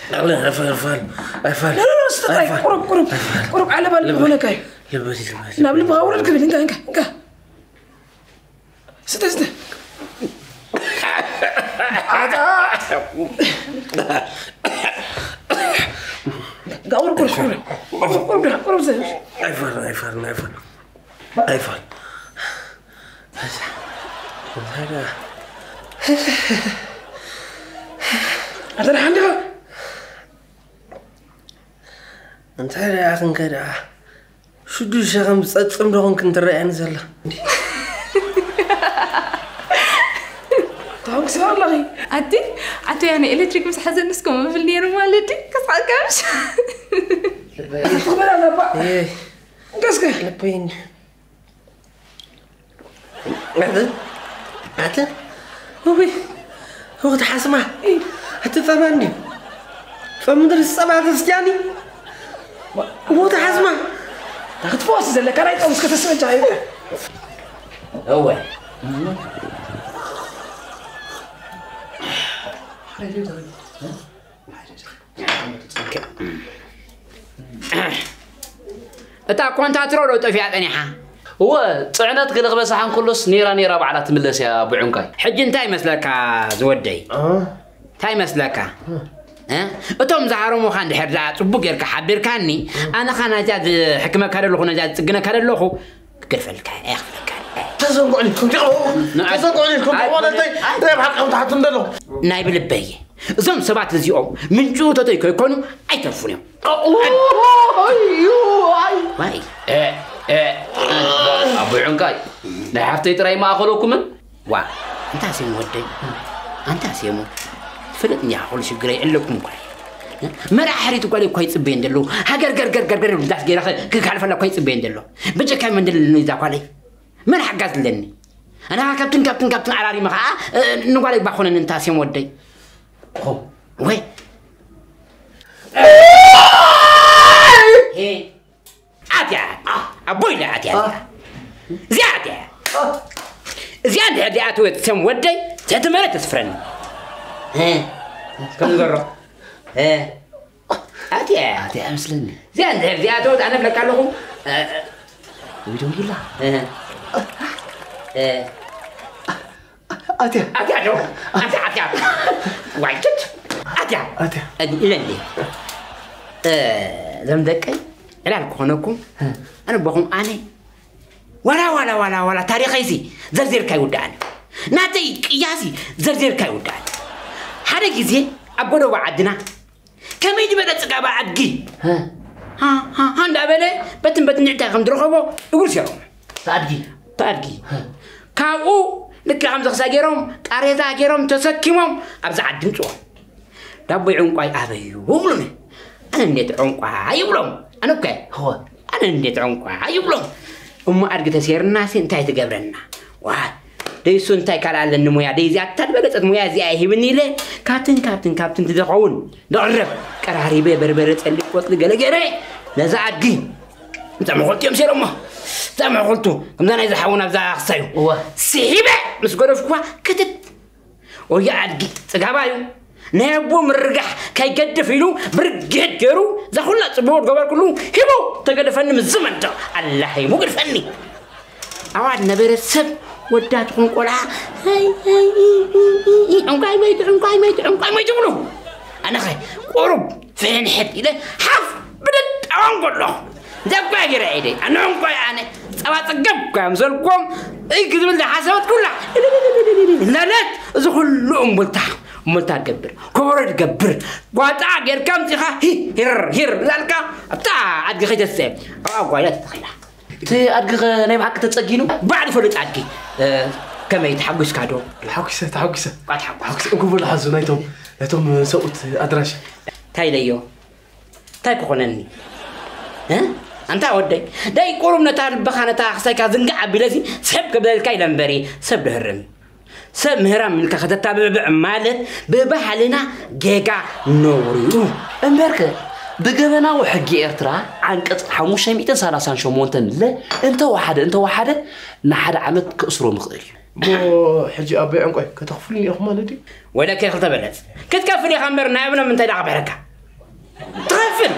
ኣይፋል፣ ኣይፋል፣ ኣይፋል። ኖ፣ ኖ፣ ኖ፣ ስተ ጥራይ። ኣይፋል። ቁሩብ፣ ቁሩብ፣ ቁሩብ ዓለባ ልቢ ልበ-፣ ክኾነካ እዩ። ልበ-፣ ልበ-፣ ናብ ልብኻ ውረድ ክብል፣ እንካ፣ እንካ፣ እንካ። ስተ፣ ስተ። ኣታ። ጋ-፣ ቁሩብ፣ ቁሩብ፣ ቁሩብ። ቁሩብ፣ ቁሩብ፣ ቁሩብ፣ ቁሩብ፣ ስተ። ኣይፋል፣ ኣይፋል፣ ኣይፋል። ኣይፋል። እንታይ ደኣ? ኣታ ደሓን ዲኻ? እንታይ ደኣ ክንከ ደኣ? ሽዱሽተ ከም ዝጸጽም ዶ ኾንክን ትረኣየኒ ዘላ? ታንክስ ኣለኺ። ኣቲ፣ ኣቶ ያነ ኤሌክትሪክ ምስ ሓዘንስ ከምኡ እብል ነይሩ ማለት ድዩ? ከስሓቅካሽ? ትኽበል ኣለባ። እየ። እንቀስከ። ልበይን። ኣተ፣ ኣተ፣ ውይ፣ ውይ፣ ተሓስማ። ኣቲ ጸባ እንዲ። ጾም ምድሪ ጸባ ተስጃኒ። ውይ፣ ተሓስማ። ክትፈወስ ዘለካ ናይ ጾም እስከ ተስመጃ ይብለ። እወ። እታ ኮንታትሮ ዶ ጠፊኣ ጸኒሓ? እወ፣ ጽዕነት ገለ ክበጽሓ እንከሎስ ኔራ ኔራ ባዕላ ትምለስ እያ፣ ኣቦ ዕንቋይ። ሕጂ እንታይ ይመስለካ ዝወደይ? እ? እንታይ ይመስለካ? እ? እቶም ዝሃረሙኻ እንድሕር ደኣ ጽቡቅ ጌርካ ሓቢርካኒ፣ ኣነ ኸኣ ናይዛ ዝሕክመካ ዘለኹ፣ ናይዛ ዝጽግነካ ዘለኹ፣ ክገድፈልካ እየ፣ ክፍለካ እየ። ተዘንግዑኒ ኢልኩም ትቕርቡ። ንዓ-፣ ተዘንግዑኒ ኢልኩም ትቕርቡ። ኣይ-፣ እንታይ፣ እንታይ ብሓቂ ከም ትሓቱ እንደሎ። ናይ ብልበይ። እዞም ሰባት እዚኦም ምንጩ ተተይ ከይኮኑ ኣይተርፉን እዮም። ኣኡ፣ ኣዩ፣ ኣይ። ዋይ። እ፣ እ፣ ኣቦይ ዕንቃይ፣ ናይ ሓፍተይ ጥራይ ማእኸለኩምን? ዋ፣ ኣንታ ሴም ወደይ፣ ኣንታ ሴሙ፣ ትፈልጥ እንዲኻ ኩሉ ሽግረይ ኣለኩም እኳ። መርዓ ሕሪት እኳ እኳ ይጽበየን ዘለዉ። ሃገር ገር ገር ገር ገር ዳስ ገይራ ክካልፈላ እኳ ይጽበየን ዘሎ። በጀካ መንደል እዛ ኳለይ። መን ሓጋዝ ኣለኒ? ኣነ ካብትን ካብትን ካብትን ኣራሪመ ኸዓ፣ እ፣ ንጓለይ ባኾነኒ እንታ ሴም ወደይ። ሆ። ወይ። ሄ። ኣትያ። ኣቦይ ኢለ ኣትያ። አ። እዚኣ ኣትያ። አ። እዚኣ እንድሕር ዚኣተወት ሴም ወደይ፣ ትሕቲ መሬት ተስፍረኒ። ሄ። ከም ገሮ። ሄ። ኣትያ። ኣትያ ኣይመስለኒ። እዚኣ እንድሕር ዚኣተወት ኣነ እብለካ ኣለኹ። እ፣ እ። ወይ ደውይላ። እ። እ። ኣትያ። ኣትያ ዶ? ኣትያ፣ ኣትያ። ዋይትት። ኣትያ። ኣትያ። እን-፣ ኢለ እንዴ? እ፣ ዞም ደቀይ፣ ዕላል ክኾነኩም፣ እ። ኣነ ቦኹም ኣነ፣ ዋላ፣ ዋላ፣ ዋላ፣ ዋላ፣ ታሪኸይሲ ዘርዚርካ ይውዳእን። ናተይ ቅያሲ ዘርዚርካ ይውዳእን። ሓደ ግዜ ኣብ ጎደቦ ዓድና ከመይ ዝበለ ጽጋባ ኣድጊ? ሀ። ሃ፣ ሃ፣ ሃ እንዳበለ በትን በትን ንዕታይ ከም ዝረኸቦ እግሩ ሰይሮም። ተኣድጊ? ተኣድጊ። ሀ። ካብኡ ልክዕ ከምዚ ክሳ ገይሮም፣ ቃሬዛ ገይሮም ተሰኪሞም ኣብዚ ዓዲ ምጽኦም። ዳቦይ ዕንቋይ ኣበዩ ይብሉኒ። ኣነ እንዴት ዕንቋይ ይብሎም? ኣነ እኮ እወ። ኣነ እንዴት ዕንቋይ ይብሎም? እሞ ኣድጊ ተሴርናሲ እንታይ ትገብረና? ዋይ፣ ደይሱ እንታይ ካልእ ኣለኒ ሞያ? ደይ እዚኣ እታ ዝበለጸት ሞያ እዚኣ ይሂብኒ ኢለ ካብትን ካብትን ካብትን ትዝኸውን ደቕርብ ቀራሪበ በርበረ ጸሊም ቆጽሊ ገለገለ ነዛ ኣድጊ እዛ መኾልቲ እዮም ሴሮሞ። እዛ መኾልቱ ከምዛ ናይ ዝሓውን ኣብዛ ክሳዩ እወ። ስሒበ ምስ ገደፍኩዋ ክትት ወያ ኣድጊ ጽጋባ እዩ። ናይ ኣቦ ምርጋሕ ከይገድፍ ኢሉ ብርጌድ ገይሩ እዛ ኩላ ጽቡቕ ገበርኩሉ ሂቡ ተገደፈኒ ምስ ዝመንጠቕ ኣላህ ይሙ ግድፈኒ። ኣዋድ ነበረ ሰብ ወዳ ትኹን ቆልዓ፣ ሃይ፣ ሃይ፣ ኢ፣ ኢ፣ ኢ፣ ኢ፣ ዕንቋይ መይቱ፣ ዕንቋይ መይቱ፣ ዕንቋይ መይቱ ብሉ። ኣነኸ ቁሩብ ፍሕንሕት ኢለ ሓፍ ብደድ ኣዋን ከሎ ዘጓ ገይረ ኢደ ኣነ ዕንቋይ ኣነ ጸባ ጸገብ እኳ ምሰልኩም እይ ክዝብል ዝሓሰበት ኩላ እናለት እዚ ኩሉ እምቡልታ እምቡልታ ትገብር ከበሮ ትገብር ጓጣ ጌርካ ምጺኻ ሂ ሂር ሂር ላልካ ኣብታ ኣድጊ ከይተስተ ኣብኣ ጓይላ ተተኺላ እቲ ኣድጊ ኸ ናይ ብሓቂ ተጸጊኑ? ባዕሉ ፈሉጥ ኣድጊ፣ እ፣ ከመይ ተሓጒስካ ዶ? ተሓጒሰ፣ ተሓጒሰ። ቋት ሓጒስ። ተሓጒሰ። እንኩ በሉ ሓዙ ናይቶም፣ ናይቶም ሰብኡት ኣድራሽ። እንታይ ኢለዮ? እንታይ ክኾነኒ? እ? ኣንታ ወደይ፣ ደይ ቁሩብ ነታ ልብኻ ነታ ክሳይካ ዝንጋዕ ኣቢለሲ ስሕብ ክብለልካ ኢለ እምበሪ ሰብ ድህርም። ሰብ ምህራም ኢልካ ከተታብዕብዕ ማለት ብባህልና ጌጋ ነውሪ እዩ። እምበርከ ብገበናዊ ሕጊ ኤርትራ ዓንቀጽ ሓሙሽተ ሚእትን ሰላሳን ሸሞንተን ለ እንተወሓደ እንተወሓደ ንሓደ ዓመት ክእስሮ ምኽእል እዩ። እሞ ሕጂ ኣቦይ ዕንቆይ ከተኽፍሉኒ ኢኹም ማለት ድዩ? ወለከ ክልተ በለጽ ክትከፍል ኢኻ እምበር ናይ ኣብኖም እንታይ ደኣ ክብሕረካ? ትኸፍል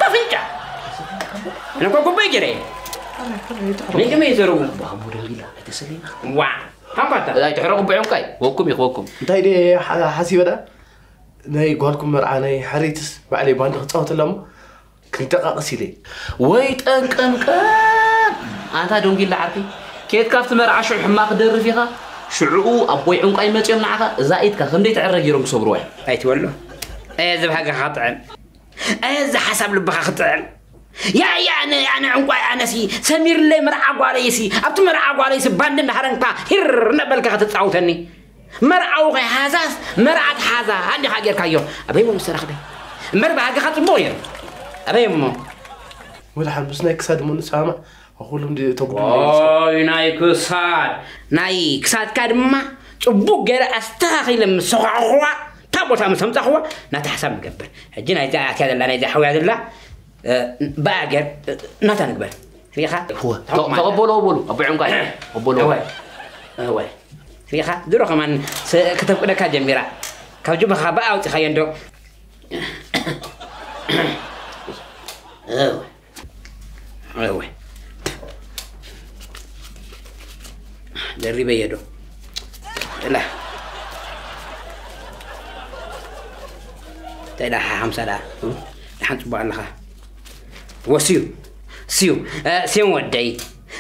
ተፍንጫ ኣነ እኮ ጉባኤ ገይረ እየ። ናይ ከመይ ይዘረቡ? ባቡ ደንጊላ ኣይተሰለይና። ዋ ታንኳታ ኣይትሕረቑ ብዕንቋይ ወኩም ይኽወኩም። እንታይ ድየ ሓ- ሓሲበ ደኣ ናይ ጓልኩም መርዓ ናይ ሕርይትስ ባዕለይ ባንዲ ክጻወተላ እሞ ክልደቃቕስ ኢለ። ወይ ጠንቀምቀም ኣንታ ዶንጊላ ዓርኪ ኬድካ ኣብቲ መርዓ ሽዑ ሕማቕ ደርፍ ኢኻ። ሽዕኡ ኣቦይ ዕንቋይ መጺኦም ንዓኻ እዛ ኢድካ ከምደይ ትዕረ ገይሮም ክሰብርዋ እዮም። ኣይትበሎ። ኣየ ዝብሃገኻ ጥዕም ኣየ እዚ ሓሳብ ልብኻ ክጥዕም ያያ ኣነ ኣነ ዕንቋይ ኣነሲ ሰሚርለይ መርዓ ጓለይሲ ኣብቲ መርዓ ጓለይሲ ባንዲ እንዳሃረንካ ሂር እናበልካ ከተጻውተኒ መርዓዊ ከይሓዛስ መርዓ ትሓዛ ኣንዲኻ ጌርካዮ ኣበይ እሞ ምስ ተረኽበ እምበር ባህግኻ ጽቡቕ እዩ ኣበይ እሞ ወላ ሓምስ ናይ ክሳድ እሞ ንሰማማዕ ኣኹሎም ዲ ተጉዱ ዋይ ናይ ክሳድ ናይ ክሳድካ ድማ ጽቡቕ ገይረ ኣስተኻኺለ ምስ ሰዃዕኹዋ እታ ቦታ ምስ ኣምጻኹዋ ናታ ሓሳብ ንገብር ሕጂ ናይዛ ኣትያ ዘላ ናይዛ ሓውያ ዘላ ብኣገር ናታ ንግበር ሪኻ ተቐበሎ በሉ ኣቦ ዕንቋይ ተቐበሎ እወ እወ ሪኻ ድሮ ከማን ከተፍቅደካ ጀሚራ ካብ ጅባኻ ብኣ ኣውፂኻዮ እንዶ እወ እወ ደሪበዮ ዶ እላ እንታይ ዳ ሓምሳ ዳ ደሓን ፅቡቅ ኣለኻ ወስዩ ስዩ ስዮም ወደይ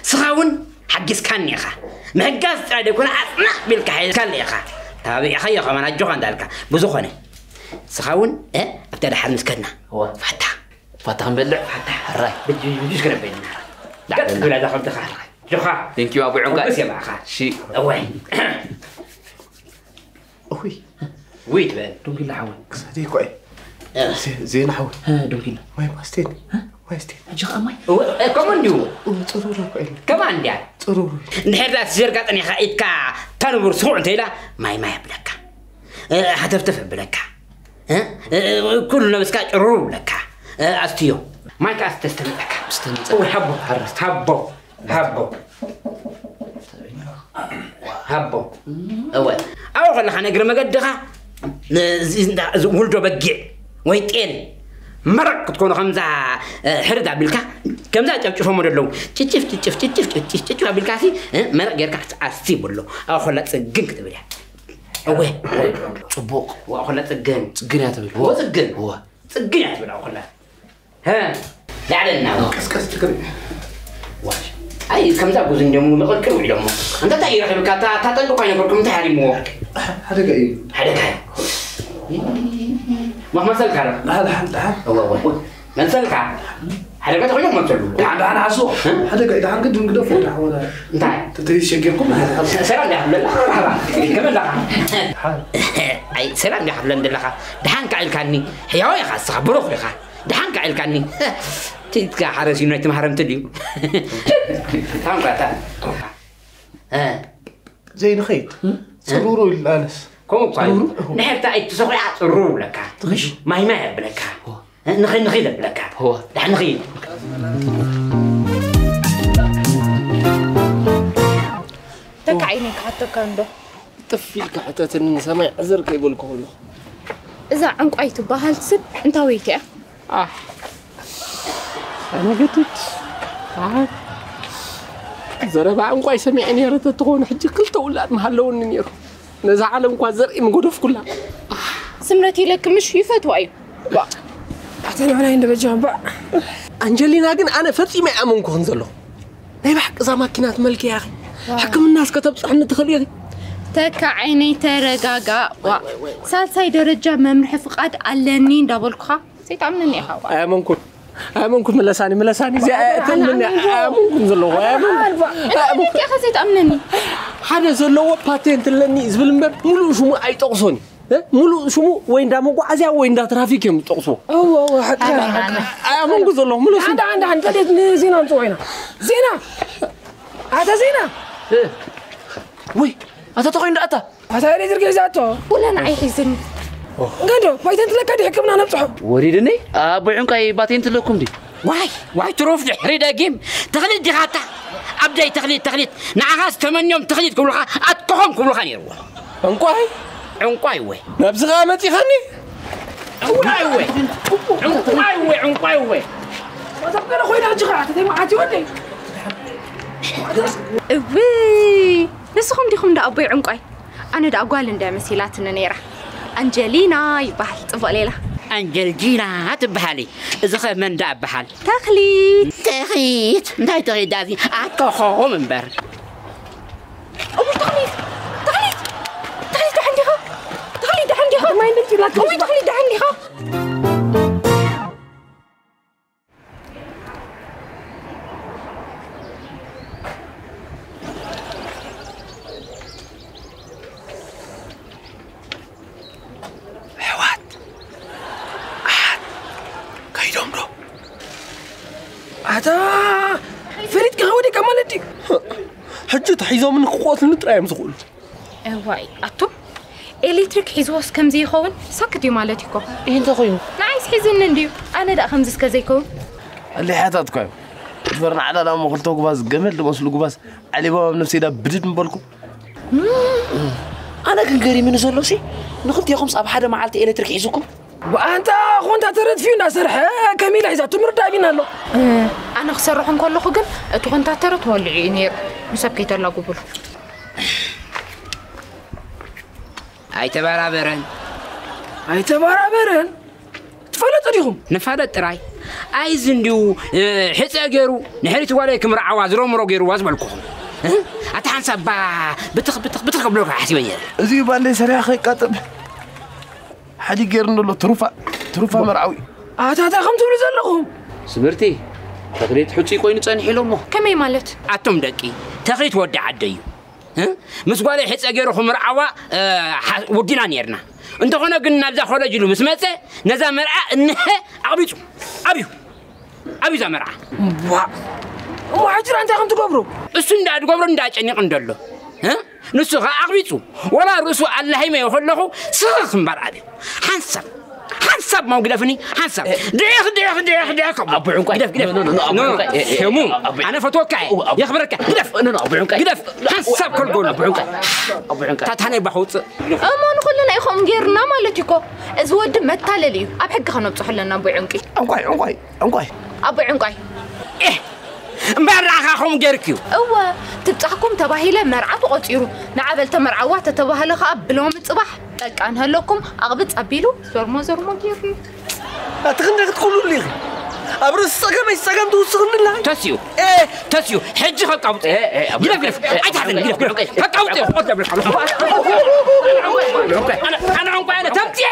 ስኻ እውን ሓጊዝካኒ ኢኻ ምሕጋዝ ጥራይ ደይኮነ ኣፅናዕ ቢልካ ሓይልካኒ ኢኻ ታቢዕኻዮ ከማን ኣጆኻ እንዳልካ ብዝኾነ ስኻ እውን ኣብታ ደሓር ምስ ከድና ፋታ ፋታ ክንበልዕ ሓራይ ብጁስ ክነበልና ቀጥ ብላ ዛ ከምትኻ ጆኻ Thank you ኣቦ ዕንቃይ። ሕጉስ የብኣኻ። እሺ። እወይ። እኹይ። ውይ ትበል። ዶንጊላ ሓወይ። ክሳደይ እኮ እየ። እ። ዜ- ዜና ሓወይ። እ፣ ዶንጊላ። ማይ ማስቴን። እ? ማይ ስቴን። ሕጂ ኸኣ ማይ? እወ፣ እ፣ ከምኡ እንዲሁ። እወ፣ ጽሩሩ እኮ እየ። ከማን እንዲያ። ጽሩሩ። እንድሕር ደኣ ትዘርጋ ጠኒኻ ኢድካ ታንቡር ስኹዕ እንተ ኢላ ማይ ማይ ኣብለካ። እ፣ ሃተፍተፍ ኣብለካ። እ፣ እ፣ ኩሉ ነብስካ ጭሩሩ ብለካ። እ፣ ኣስትዮ። ማይ ከኣ ስተስተምጠካ። ስተምጠካ። እወ፣ ሃቦ። ሓረስት። ሃቦ። ሃቦ ሃቦ እወ ኣብኡ ከለኻ ንእግሪ መገድኻ ውልዶ በጊዕ ወይ ጤል መረቕ ክትኮኑ ከምዛ ሕርድ ኣቢልካ ከምዛ ጨፍጭፎሞ ደለዉ ጭጭፍ ጭጭፍ ጭጭፍ ጭጭፍ ጭጭፍ ኣቢልካ ሲ መረቕ ጌርካ ኣስቲ ይብሎ ኣብኡ ከላ ጽግን ክትብል እያ እወ ጽቡቕ ኣብኡ ከላ ጽግን ጽግን እያ ትብል እወ ጽግን እወ ጽግን እያ ትብል ኣብኡ ከላ ላዕለና ቀስቀስ ትግርኛ ዋሽ ኣይ ከምዛ ጉዝ እንደሞ መቐልቅል ውዒሎሞ እንተ እንታይ ይረኽብካ እታ እታ ጠንቂ እኳ ኣይነበርኩም እንታይ ሃሪምዎ ሓደጋ እዩ ሓደጋ እዩ መኽመሰልካ ረ ደሓን ደሓን ደሓን እወ እወ መሰልካ ሓደ ገ ተኾይኖም መብተሉ። ደሓን ደሓን ዓሶ። ሓደ ገ ደሓን ግድን ግደፎ ደሓን ወላ። እንታይ? ተተሸገርኩም። ሰላም ደሓን ለላ። ከመይ ኣለኻ? ኣይ ሰላም ደሓን ለላ። ደሓን ካዕልካኒ። ሕያው ኢኻ እስኻ ብሩኽ ኢኻ። ደሓን ካዕልካኒ። ትካ ሓረስ ዩናይት ማህረምቲ ድዩ? ታንኳታ። እ። ዘይንኸይድ። ጽሩሩ ኢሉ ኣነስ። ከምኡ እኳ እዩ። ጽሩሩ? ንሕርታ ኣይትሰኹያ ጽሩሩ ብለካ። ትኽሽ? ማይ ማይ ኣብለካ። እዎ። ንኸይድ ንኸይድ ኣብለካ። እዎ። ደሓን ንኸይድ። ተካዒኒ ክሓተካ እንዶ። ጥፍ ኢልካ ሕተትኒ ንሰማይ ዕዝር ከይበልኩ ከለኹ። እዛ ዕንቋይ ትበሃል ስብ እንታወይቲ እያ? ኣሕ፣ ኣነገድድ። ኣሕ፣ ዘረባ ዕንቋይ ሰሚዐ ነይረ ተትኾን፣ ሕጂ ክልተ ውላድ ምሃለውኒ ነይሩ። ነዛ ዓለም እኳ ዘርኢ ምጎደፍኩላ። ስምረት ኢለኪ ምሽ ይፈትዋ እዩ። ባ፣ ኣታ ንዕናይ እንደ በጃ ባ። ኣንጀሊና ግን ኣነ ፈጺመ ኣይኣመንኩኽን ዘለኹ። ናይ ብሓቂ እዛ ማኪና ትመልኪ ያኺ። ዋው። ሕክምና እስከ ተብጽሕኒ ትኽእሊ ኢኺ? ተካ ዓይነይ ተረጋጋ። ዋ፣ ሳልሳይ ደረጃ መምርሒ ፍቓድ ኣለኒ እንዳበልኩኻ። ዘይትኣምነኒ ኢኻ፣ ዋ። ኣያመንኩን። ኣያመንኩን፣ ምለሳኒ፣ ምለሳኒ። እዚኣ ኣነ፣ እተምነኒ ኣነ፣ ኣያመንኩን ዘለኹ፣ ኣያመንኩን። ኣልባ። ኣያመንኩን። እንታይ ኢኻ ዘይትኣምነኒ? ሓደ ዘለዎ ፓቴንት ኣለኒ ዝብል እምበር፣ ሙሉእ ሽሙ ኣይጠቕሶን እዩ። እ? ሙሉእ ሽሙ ወይ እንዳ መጓዓዝያ ወይ እንዳ ትራፊክ እዮም ዝጠቕስዎ። እወ፣ እወ፣ ሓቅኻ፣ ኣነ፣ ሓቅኻ። ኣነ። ኣያመንኩን ዘለኹ፣ ምለሱ። ደሓን፣ ደሓን፣ ደሓን፣ እንተዴት ንዜና ንጽውዖ ኢና። ዜና! ኣታ ዜና! እ? ወይ፣ ኣታ ተኾይ እንዳ ኣታ። ኣታ ኤሌክትሪክ ሒዛቶ። ወላ ንዓይ ሒዝኒ። እንገዶ፣ ፓይተንት ለካ ድሕክምና ነብጽሖ። ወሪድኒ? ኣቦይ ዕንቃይ ባቴንት ኣለኩም ድዩ? ዋይ፣ ዋይ፣ ትሩፍ ድሕሪ ደጊም። ተኽሊት ዲኻ ኣታ? ኣብደይ ተኽሊት፣ ተኽሊት። ንዓኻስ ተመንዮም ተኽሊት ክብሉኻ፣ ኣትኮኾም ክብሉኻ ነይርዎ። ዕንቋይ? ዕንቋይ ወይ። ናብዚ ኸኣ መጺኻኒ? ዕንቋይ ወይ። ዕንቋይ ወይ፣ ዕንቋይ ወይ። ማታ ገለ ኮይና ሕጂ ኸኣ፣ ተተይ መዓት ይወደይ። እውይ፣ ንስኹም ዲኹም እንዳ ኣቦይ ዕንቋይ? ኣነ ደኣ ጓል እንድያ መሲላትኒ ነይራ። ኣንጀሊና ይበሃል፣ ጽቡቕ ሌላ። ኣንጀልጂና ትበሃሊ። እዚ ኸ መን ደኣ በሃል? ተኽሊት። ተኽሊት? እንታይ ተኽሊት ደኣ እዚ? ኣኮኾም እምበር። እውይ፣ ተኽሊት! ተኽሊት! ተኽሊት፣ ደሓን ዲኻ? ተኽሊት፣ ደሓን ዲኻ? ማይ ምንጭ ናት። እውይ፣ ተኽሊት፣ ደሓን ዲኻ? ኣሕዋት፣ ኣሓት፣ ከይዶም ዶ? ኣታ፣ ፈሊጥካ ወዲእካ ማለት ድዩ? ሕጂ ተሒዞምኒ ክቆትሉኒ ጥራይ እዮም ዝኽእሉ። እዋይ፣ ኣቱም ኤሌክትሪክ ሒዝዎስ ከምዚ ይኸውን? ሳክት እዩ ማለት እኮ። ይህ እንተ ኮይኑ? ንዓይስ ሒዝኒ እንድዩ፣ ኣነ ደኣ ከምዚ እስከ ዘይከውን። ኣሊሓታት እኳ እዮም። ድፈርና ዓላላ እሞ ክልተ ጉባዝ፣ ገመል ዝመስሉ ጉባዝ፣ ዓሊባባ ኣብ ነፍሰይ ዳ ብድድ ምበልኩ። ኣነ ግን ገሪሙኒ ዘሎ ሲ፣ ንኽልቴኹምስ ኣብ ሓደ መዓልቲ ኤሌክትሪክ ሒዙኩም? ብኣንታ ኮንታ ተረትፊዩ እንዳሰርሐ ከሚላ ሒዛቱ ምርዳእ ቢና ኣሎ። ኣነ ክሰርሕ እንከለኹ ግን እቲ ኮንታ ተረት ወሊዑ እዩ ነይሩ። ንሰብ ከይተላጉብሉ። ኣይተበራበረን። ኣይተበራበረን? ትፈለጡ ዲኹም? ንፋለጥ ጥራይ። ኣይዚ እንዲዩ፣ እ፣ ሕጸ ገይሩ ንሕሪት ጓለይ ክምርዓዋ ዝረምሮ ገይሩዋ ዝበልኩኹም። እ? ኣታ ሓንሳብ ባ ብትኽ፣ ብትኽ፣ ብትኽ ከብለካ ሓሲበ ነይረ። እዚ ባንዴ ሰሪያ ከይቃጥል ሓዲ ገይሩ እንዶ ኣሎ። ትሩፋ፣ ትሩፋ መርዓዊ። ኣታ እንታይ ከም ትብሉ ዘለኹም? ስምርቲ፣ ተኽሊት ሕጹይ ኮይኑ ጸኒሑ ኢሎሞ። ከመይ ማለት? ኣቶም ደቂ፣ ተኽሊት ወዲ ዓደ እዩ። እ? ምስ ጓለይ ሕጸ ገይሩ ክምርዓዋ፣ እ፣ ሓ-፣ ወዲና ኔርና። እንተኾነ ግን ናብዛ ኮለጅ ኢሉ ምስ መጸ፣ ነዛ መርዓ እንሀ ኣቕቢጹ። ኣብዩ። ኣብዩ እዛ መርዓ። ዋ። እሞ ሕጂ እንታይ ከም ትገብሩ? እሱ እንዳ ትገብሮ እንዳ ጨኒቕ እንደሎ። እ? ንሱ ኸኣ ኣቕቢጹ። ወላ ርእሱ ኣላሂመዮ ከለኹ ስኽኽ እምበር ኣብዩ። ሓንሳብ ሓንሳብ ማው ግደፍኒ፣ ሓንሳብ። እ፣ ድዒኽ፣ ድዒኽ፣ ድዒኽ፣ ድዒኽ፣ ኣቦ ዕንቋይ። ግደፍ፣ ግደፍ። ኖ፣ ኖ፣ ኖ፣ ኣቦ ኖ፣ ዕንቋይ። እ፣ እ፣ ሸሙ፣ ኣቦ ኣነ ፈትወካ እየ። ኣቦ፣ የኽብረካ። ግደፍ። ኖ፣ ኖ፣ ኣቦ ዕንቋይ። ግደፍ። ሓንሳብ ከልጎሉ። ኣቦ ዕንቋይ። ኣቦ ዕንቋይ። ታታነይ ባኸውፅእ። እሞ ንኹልና ኢኹም ጌርና ማለት እዩ እኮ። እዚ ወዲ መታለሊ እዩ። ኣብ ሕጊ ከነብፅሖ ኣለና ኣቦ ዕንቂ። ዕንቋይ፣ ዕንቋይ፣ ዕንቋይ። ኣቦ ዕንቋይ። ኤህ፣ እምበር ንዓኻ ከምኡ ጌርክዩ። እወ፣ ትብጻሕኩም ተባሂለ መርዓ ተቖጺሩ። ንዓ በል ተመርዓዋ ተተባህለ ኸኣ ብሎሚ ጽባሕ በቃ ንሀለኩም ኣቕብጽ ኣቢሉ ዘርሞ ዘርሞ ጌሩ። ኣቲ ክንደይ ክትኩሉሉ ኢኺ? ኣብ ርእሲ ጸገመይ ጸገም ትውስኽኒ ኣላ። ተስዩ፣ ኤ! ተስዩ፣ ሕጂ ከቃውጥ። ኤ፣ ኤ፣ ኣብ ግደፍ፣ ግደፍ። ኤ፣ ኣይትሓዘን፣ ግደፍ፣ ግደፍ። ከቃውጥ እየ፣ ክቆት እየ፣ ብለካ። ኣነ፣ ኣነ ዕንቋይ፣ ኣነ ተምጽኤ፣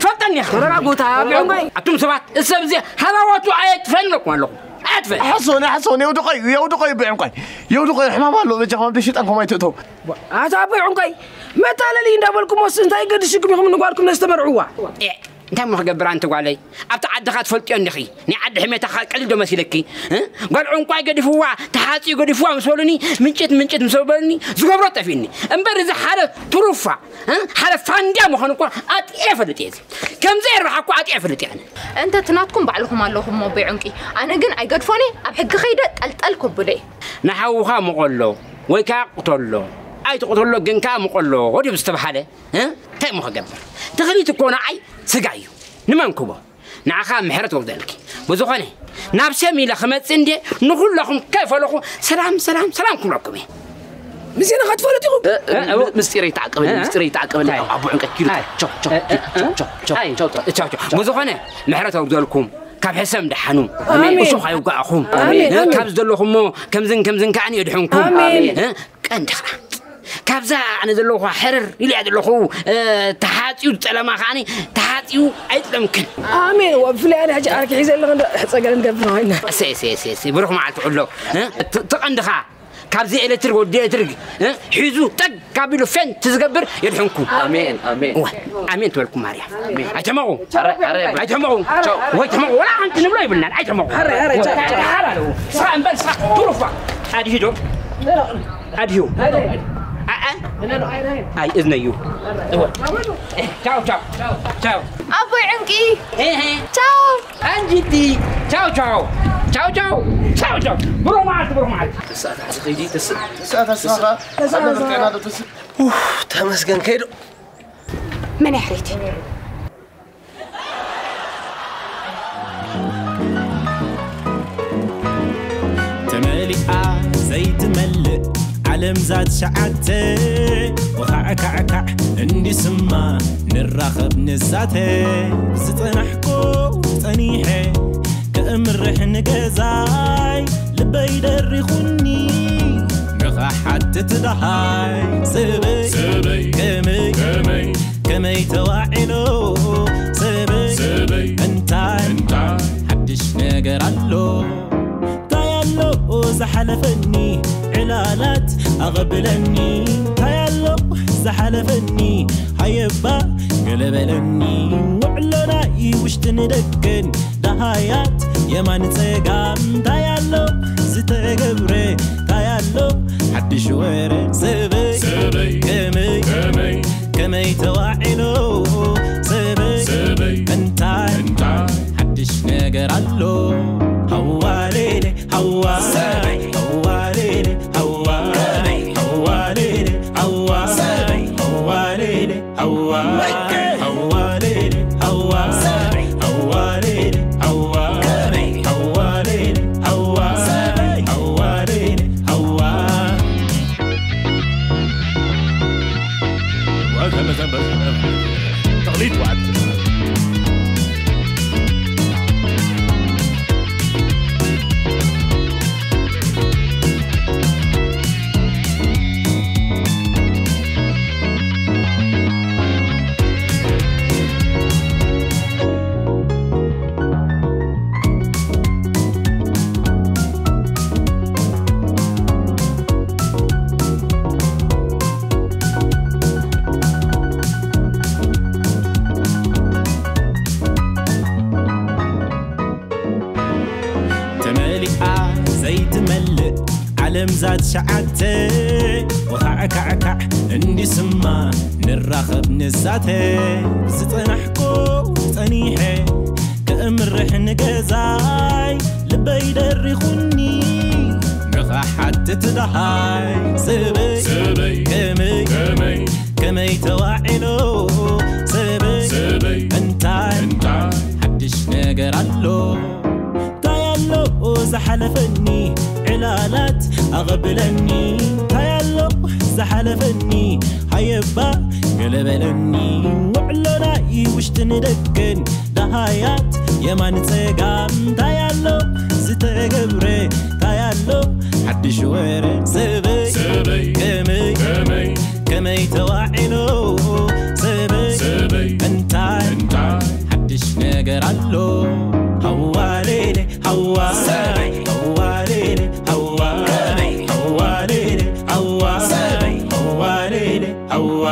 ትፈልጠኒ ተረጋጉ፣ ተረጋጉ። ኣቱም ሰባት፣ እዚ ሰብ እዚ ሃላዋቱ ኣየጥፈን ኣለኩም ኣለኹ። ኣየጥፈን። ሓሶን፣ ሓሶን፣ የውድቐዩ፣ የውድቐዩ ብዕንቋይ። የውድቐዩ፣ ሕማም ኣለዎ፣ በጃኹም፣ ኣብ ደሽጣን ኮማይ ትእተው። ኣታ ብዕንቋይ፣ መታለሊ እንዳበልኩሞስ እንታይ ገድሽኩም ኢኹም ንጓልኩም ነስተመርዕዋ? ኤ፣ እንታይ እሞ ክገብር ኣንቲ ጓለይ? ኣብቲ ዓድኻ ትፈልጥዮ እንዲኺ። ናይ ዓዲ ሕሜታኻ ቀሊል ዶ መሲለኪ? እ? ጓል ዕንቋይ ገዲፍዋ፣ ተሓጺኡ ገዲፍዋ ምስ በሉኒ፣ ምንጭት፣ ምንጭት ምስ በሉኒ፣ ዝገብሮ ጠፊእኒ። እምበር እዚ ሓደ ትሩፋ፣ እ? ሓደ ፋንድያ ምዃኑ እኳ ኣጥቂረ እፈልጥ እየ። ከምዚ የርባሓ እኳ ኣጥቂረ እፈልጥ እየ ኣነ። እንተ ትናትኩም ባዕልኹም ኣለኹም እሞ ኣቦይ ዕንቂ። ኣነ ግን ኣይገድፎን እየ፣ ኣብ ሕጊ ከይደ ጠልጠል ከብሎ እየ። ንሓውኻ ምቐሎ፣ ወይ ከኣ ቅተሎ። ኣይትቕተሎ ግን ከኣ ምቐሎ፣ ወዲቡ ዝተባህለ፣ እ? እንታይ እሞ ክገብር? ተኽሊት እኮ ንዓይ ስጋ እዩ። ንመን ክቦ? ንዓኻ ምሕረት ወርደልኪ። ብዝኾነ፣ ናብ ሰም ኢለ ክመጽእ እንዴ፣ ንኹላኹም ከይፈለኹ ሰላም፣ ሰላም፣ ሰላም ክብለኩም እየ። ምስና ከትፈልጥ ኢኹም? እ፣ እ፣ እ፣ እ፣ ምስጢረይ ተዓቀበኒ፣ እ፣ እ፣ ምስጢረይ ተዓቀበኒ። ኣይ። ኣቦ ዕንቀይ ኪዱ። ኣይ። ቻው፣ ቻው፣ እ፣ እ፣ እ፣ ቻው፣ ቻው፣ ኣይ። ቻው፣ ቻው። ቻው፣ ቻው። ብዝኾነ፣ ምሕረት ኣውርደልኩም፣ ካብ ሕሰም ደሓኑ፣ ኣሜን። እሾኽ ኣይውጋእኹም። ኣሜን። እ፣ ካብ ዘለኹሞ፣ ከምዝን ከምዝን ከዓኒ የድሕንኩም። ኣሜን። እ፣ ቀንዲ ኸዓ፣ ካብዛ ኣነ ዘለኹ ሕርር ኢለ እያ ዘለኹ፣ እ፣ ተሓጺኡ ጸለማ ከዓኒ፣ ተሓጺኡ ኣይጥለምክን። ኣሜን። ወብፍላይ ኣነ ሕጂ ዓርኪ ሒዘ ኣለኹ፣ እንዶ ሕጸገለ ንገብር ኮይና። እሰይ፣ እሰይ፣ እሰይ፣ እሰይ፣ ብሩኽ መዓልቲ ኩሎ። እ፣ ት-፣ ትቐንድኻ ካብዚ ኤሌክትሪክ ወዲ ኤሌክትሪክ፣ እ፣ ሒዙ ጠግ ካቢሉ ፌንት ዝገብር የድሕንኩም። ኣሜን፣ ኣሜን። እወ፣ ኣሜን ትበልኩም ማርያም። ኣሜን። ኣይተመቑ። ኣረ፣ ኣረ፣ ኣይተመቑ። ቻው። ወይ ተመቑ። ወላ ሓንቲ ንብሎ ይብልናል። ኣይተመቑ። ኣረ፣ ኣረ፣ ቻው፣ ቻው። ሓራ ኣለዎ። ስራ እምበር ስራ ትሩፋ። ኣድሂ ዶ? ኣድሂ። ኣኣ። ኣይ፣ እዝነዩ። እወ። ቻው፣ ቻው። ቻው። ኣቦይ ዕንቂ። ሄ፣ ሄ። ቻው። ኣንጅቲ። ቻው፣ ቻው። ቻው፣ ቻው። ቻው፣ ቻው። ብሩኽ መዓልቲ፣ ብሩኽ መዓልቲ። ተስእ፣ ኣታ፣ እዚ ኸይዲ፣ ተስእ። ተስእ፣ ኣታ፣ ስራኻ። ተስእ፣ ኣታ፣ ስራኻ። ኡፍ፣ ተመስገን ከይዱ። መን ያሕሪት? ተመሊኣ ዘይትመልእ ዓለም ዛት ሸዓተ ወኻዕካዕካዕ እንዲስማ ንራኸብ ንዛተ ዝጸናሕኩ ጸኒሐ ከእምርሕ ንገዛይ ልበይ ደሪኹኒ ንኻሓትት ደሃይ ሰበይ ሰበይ ከመይ ከመይ ከመይ ተዋዒሎ ሰበይ ሰበይ እንታይ እንታይ ሓድሽ ነገር ኣሎ እንታይ ኣሎ ዝሓለፈኒ ዕላላት ኣቐብለኒ እንታይ ኣሎ ዝሓለፈኒ ሃየባ ገለበለኒ ውዕሎናይ ውሽጥን ደገን ደሃያት የማን ጸጋም እንታይ ኣሎ ዝተገብረ እንታይ ኣሎ ሓድሽ ወረ ሰበይ ሰበይ ከመይ ከመይ ከመይ ተዋዒሎ ሰበይ ሰበይ እንታይ እንታይ ሓድሽ ነገር ኣሎ ሃዋሌሌ ሃዋ ሰበይ ሃዋሌሌ ሃዋ ሰበይ ሃዋሌሌ ሃዋ ሰበይ ሃዋሌሌ ሃዋ ሃዋሌሌ ሃዋ ሰበይ ሃዋሌሌ ሃዋ ሰበይ ሃዋሌሌ ሃዋ ሰበይ ሃዋሌሌ ሃዋ ተቕሊጥ ዋዕት ተመሊኣ ዘይትመልእ ዓለም ዛት ሸዓተ ወኻዕካዕካዕ እንዲስማ ንራኸብ ንዛተ ዝጸናሕኩ ጸኒሐ ከእምርሕ ንገዛይ ልበይ ደሪኹኒ ንኻሓትት ደሃይ ሰበይ ሰበይ ከመይ ከመይ ከመይ ተዋዒሎ ሰበይ ሰበይ እንታይ እንታይ ሓድሽ ነገር ኣሎ እንታይ ኣሎ ዝሓለፈኒ ዕላላት ኣቐብለኒ እንታይ ኣሎ ዝሓለፈኒ ሃየባ ገለበለኒ ውዕሎናይ ውሽጥን ደገን ደሃያት የማን ጸጋም እንታይ ኣሎ ዝተገብረ እንታይ ኣሎ ሓድሽ ወረ ሰበይ ሰበይ ከመይ ከመይ ከመይ ተዋዒሎ ሰበይ ሰበይ እንታይ እንታይ ነገር ኣሎ። ሃዋሌሌ ሃዋ፣ ሃዋሌሌ ሃዋ፣ ሃዋሌሌ ሃዋ፣ ሃዋሌሌ ሃዋ።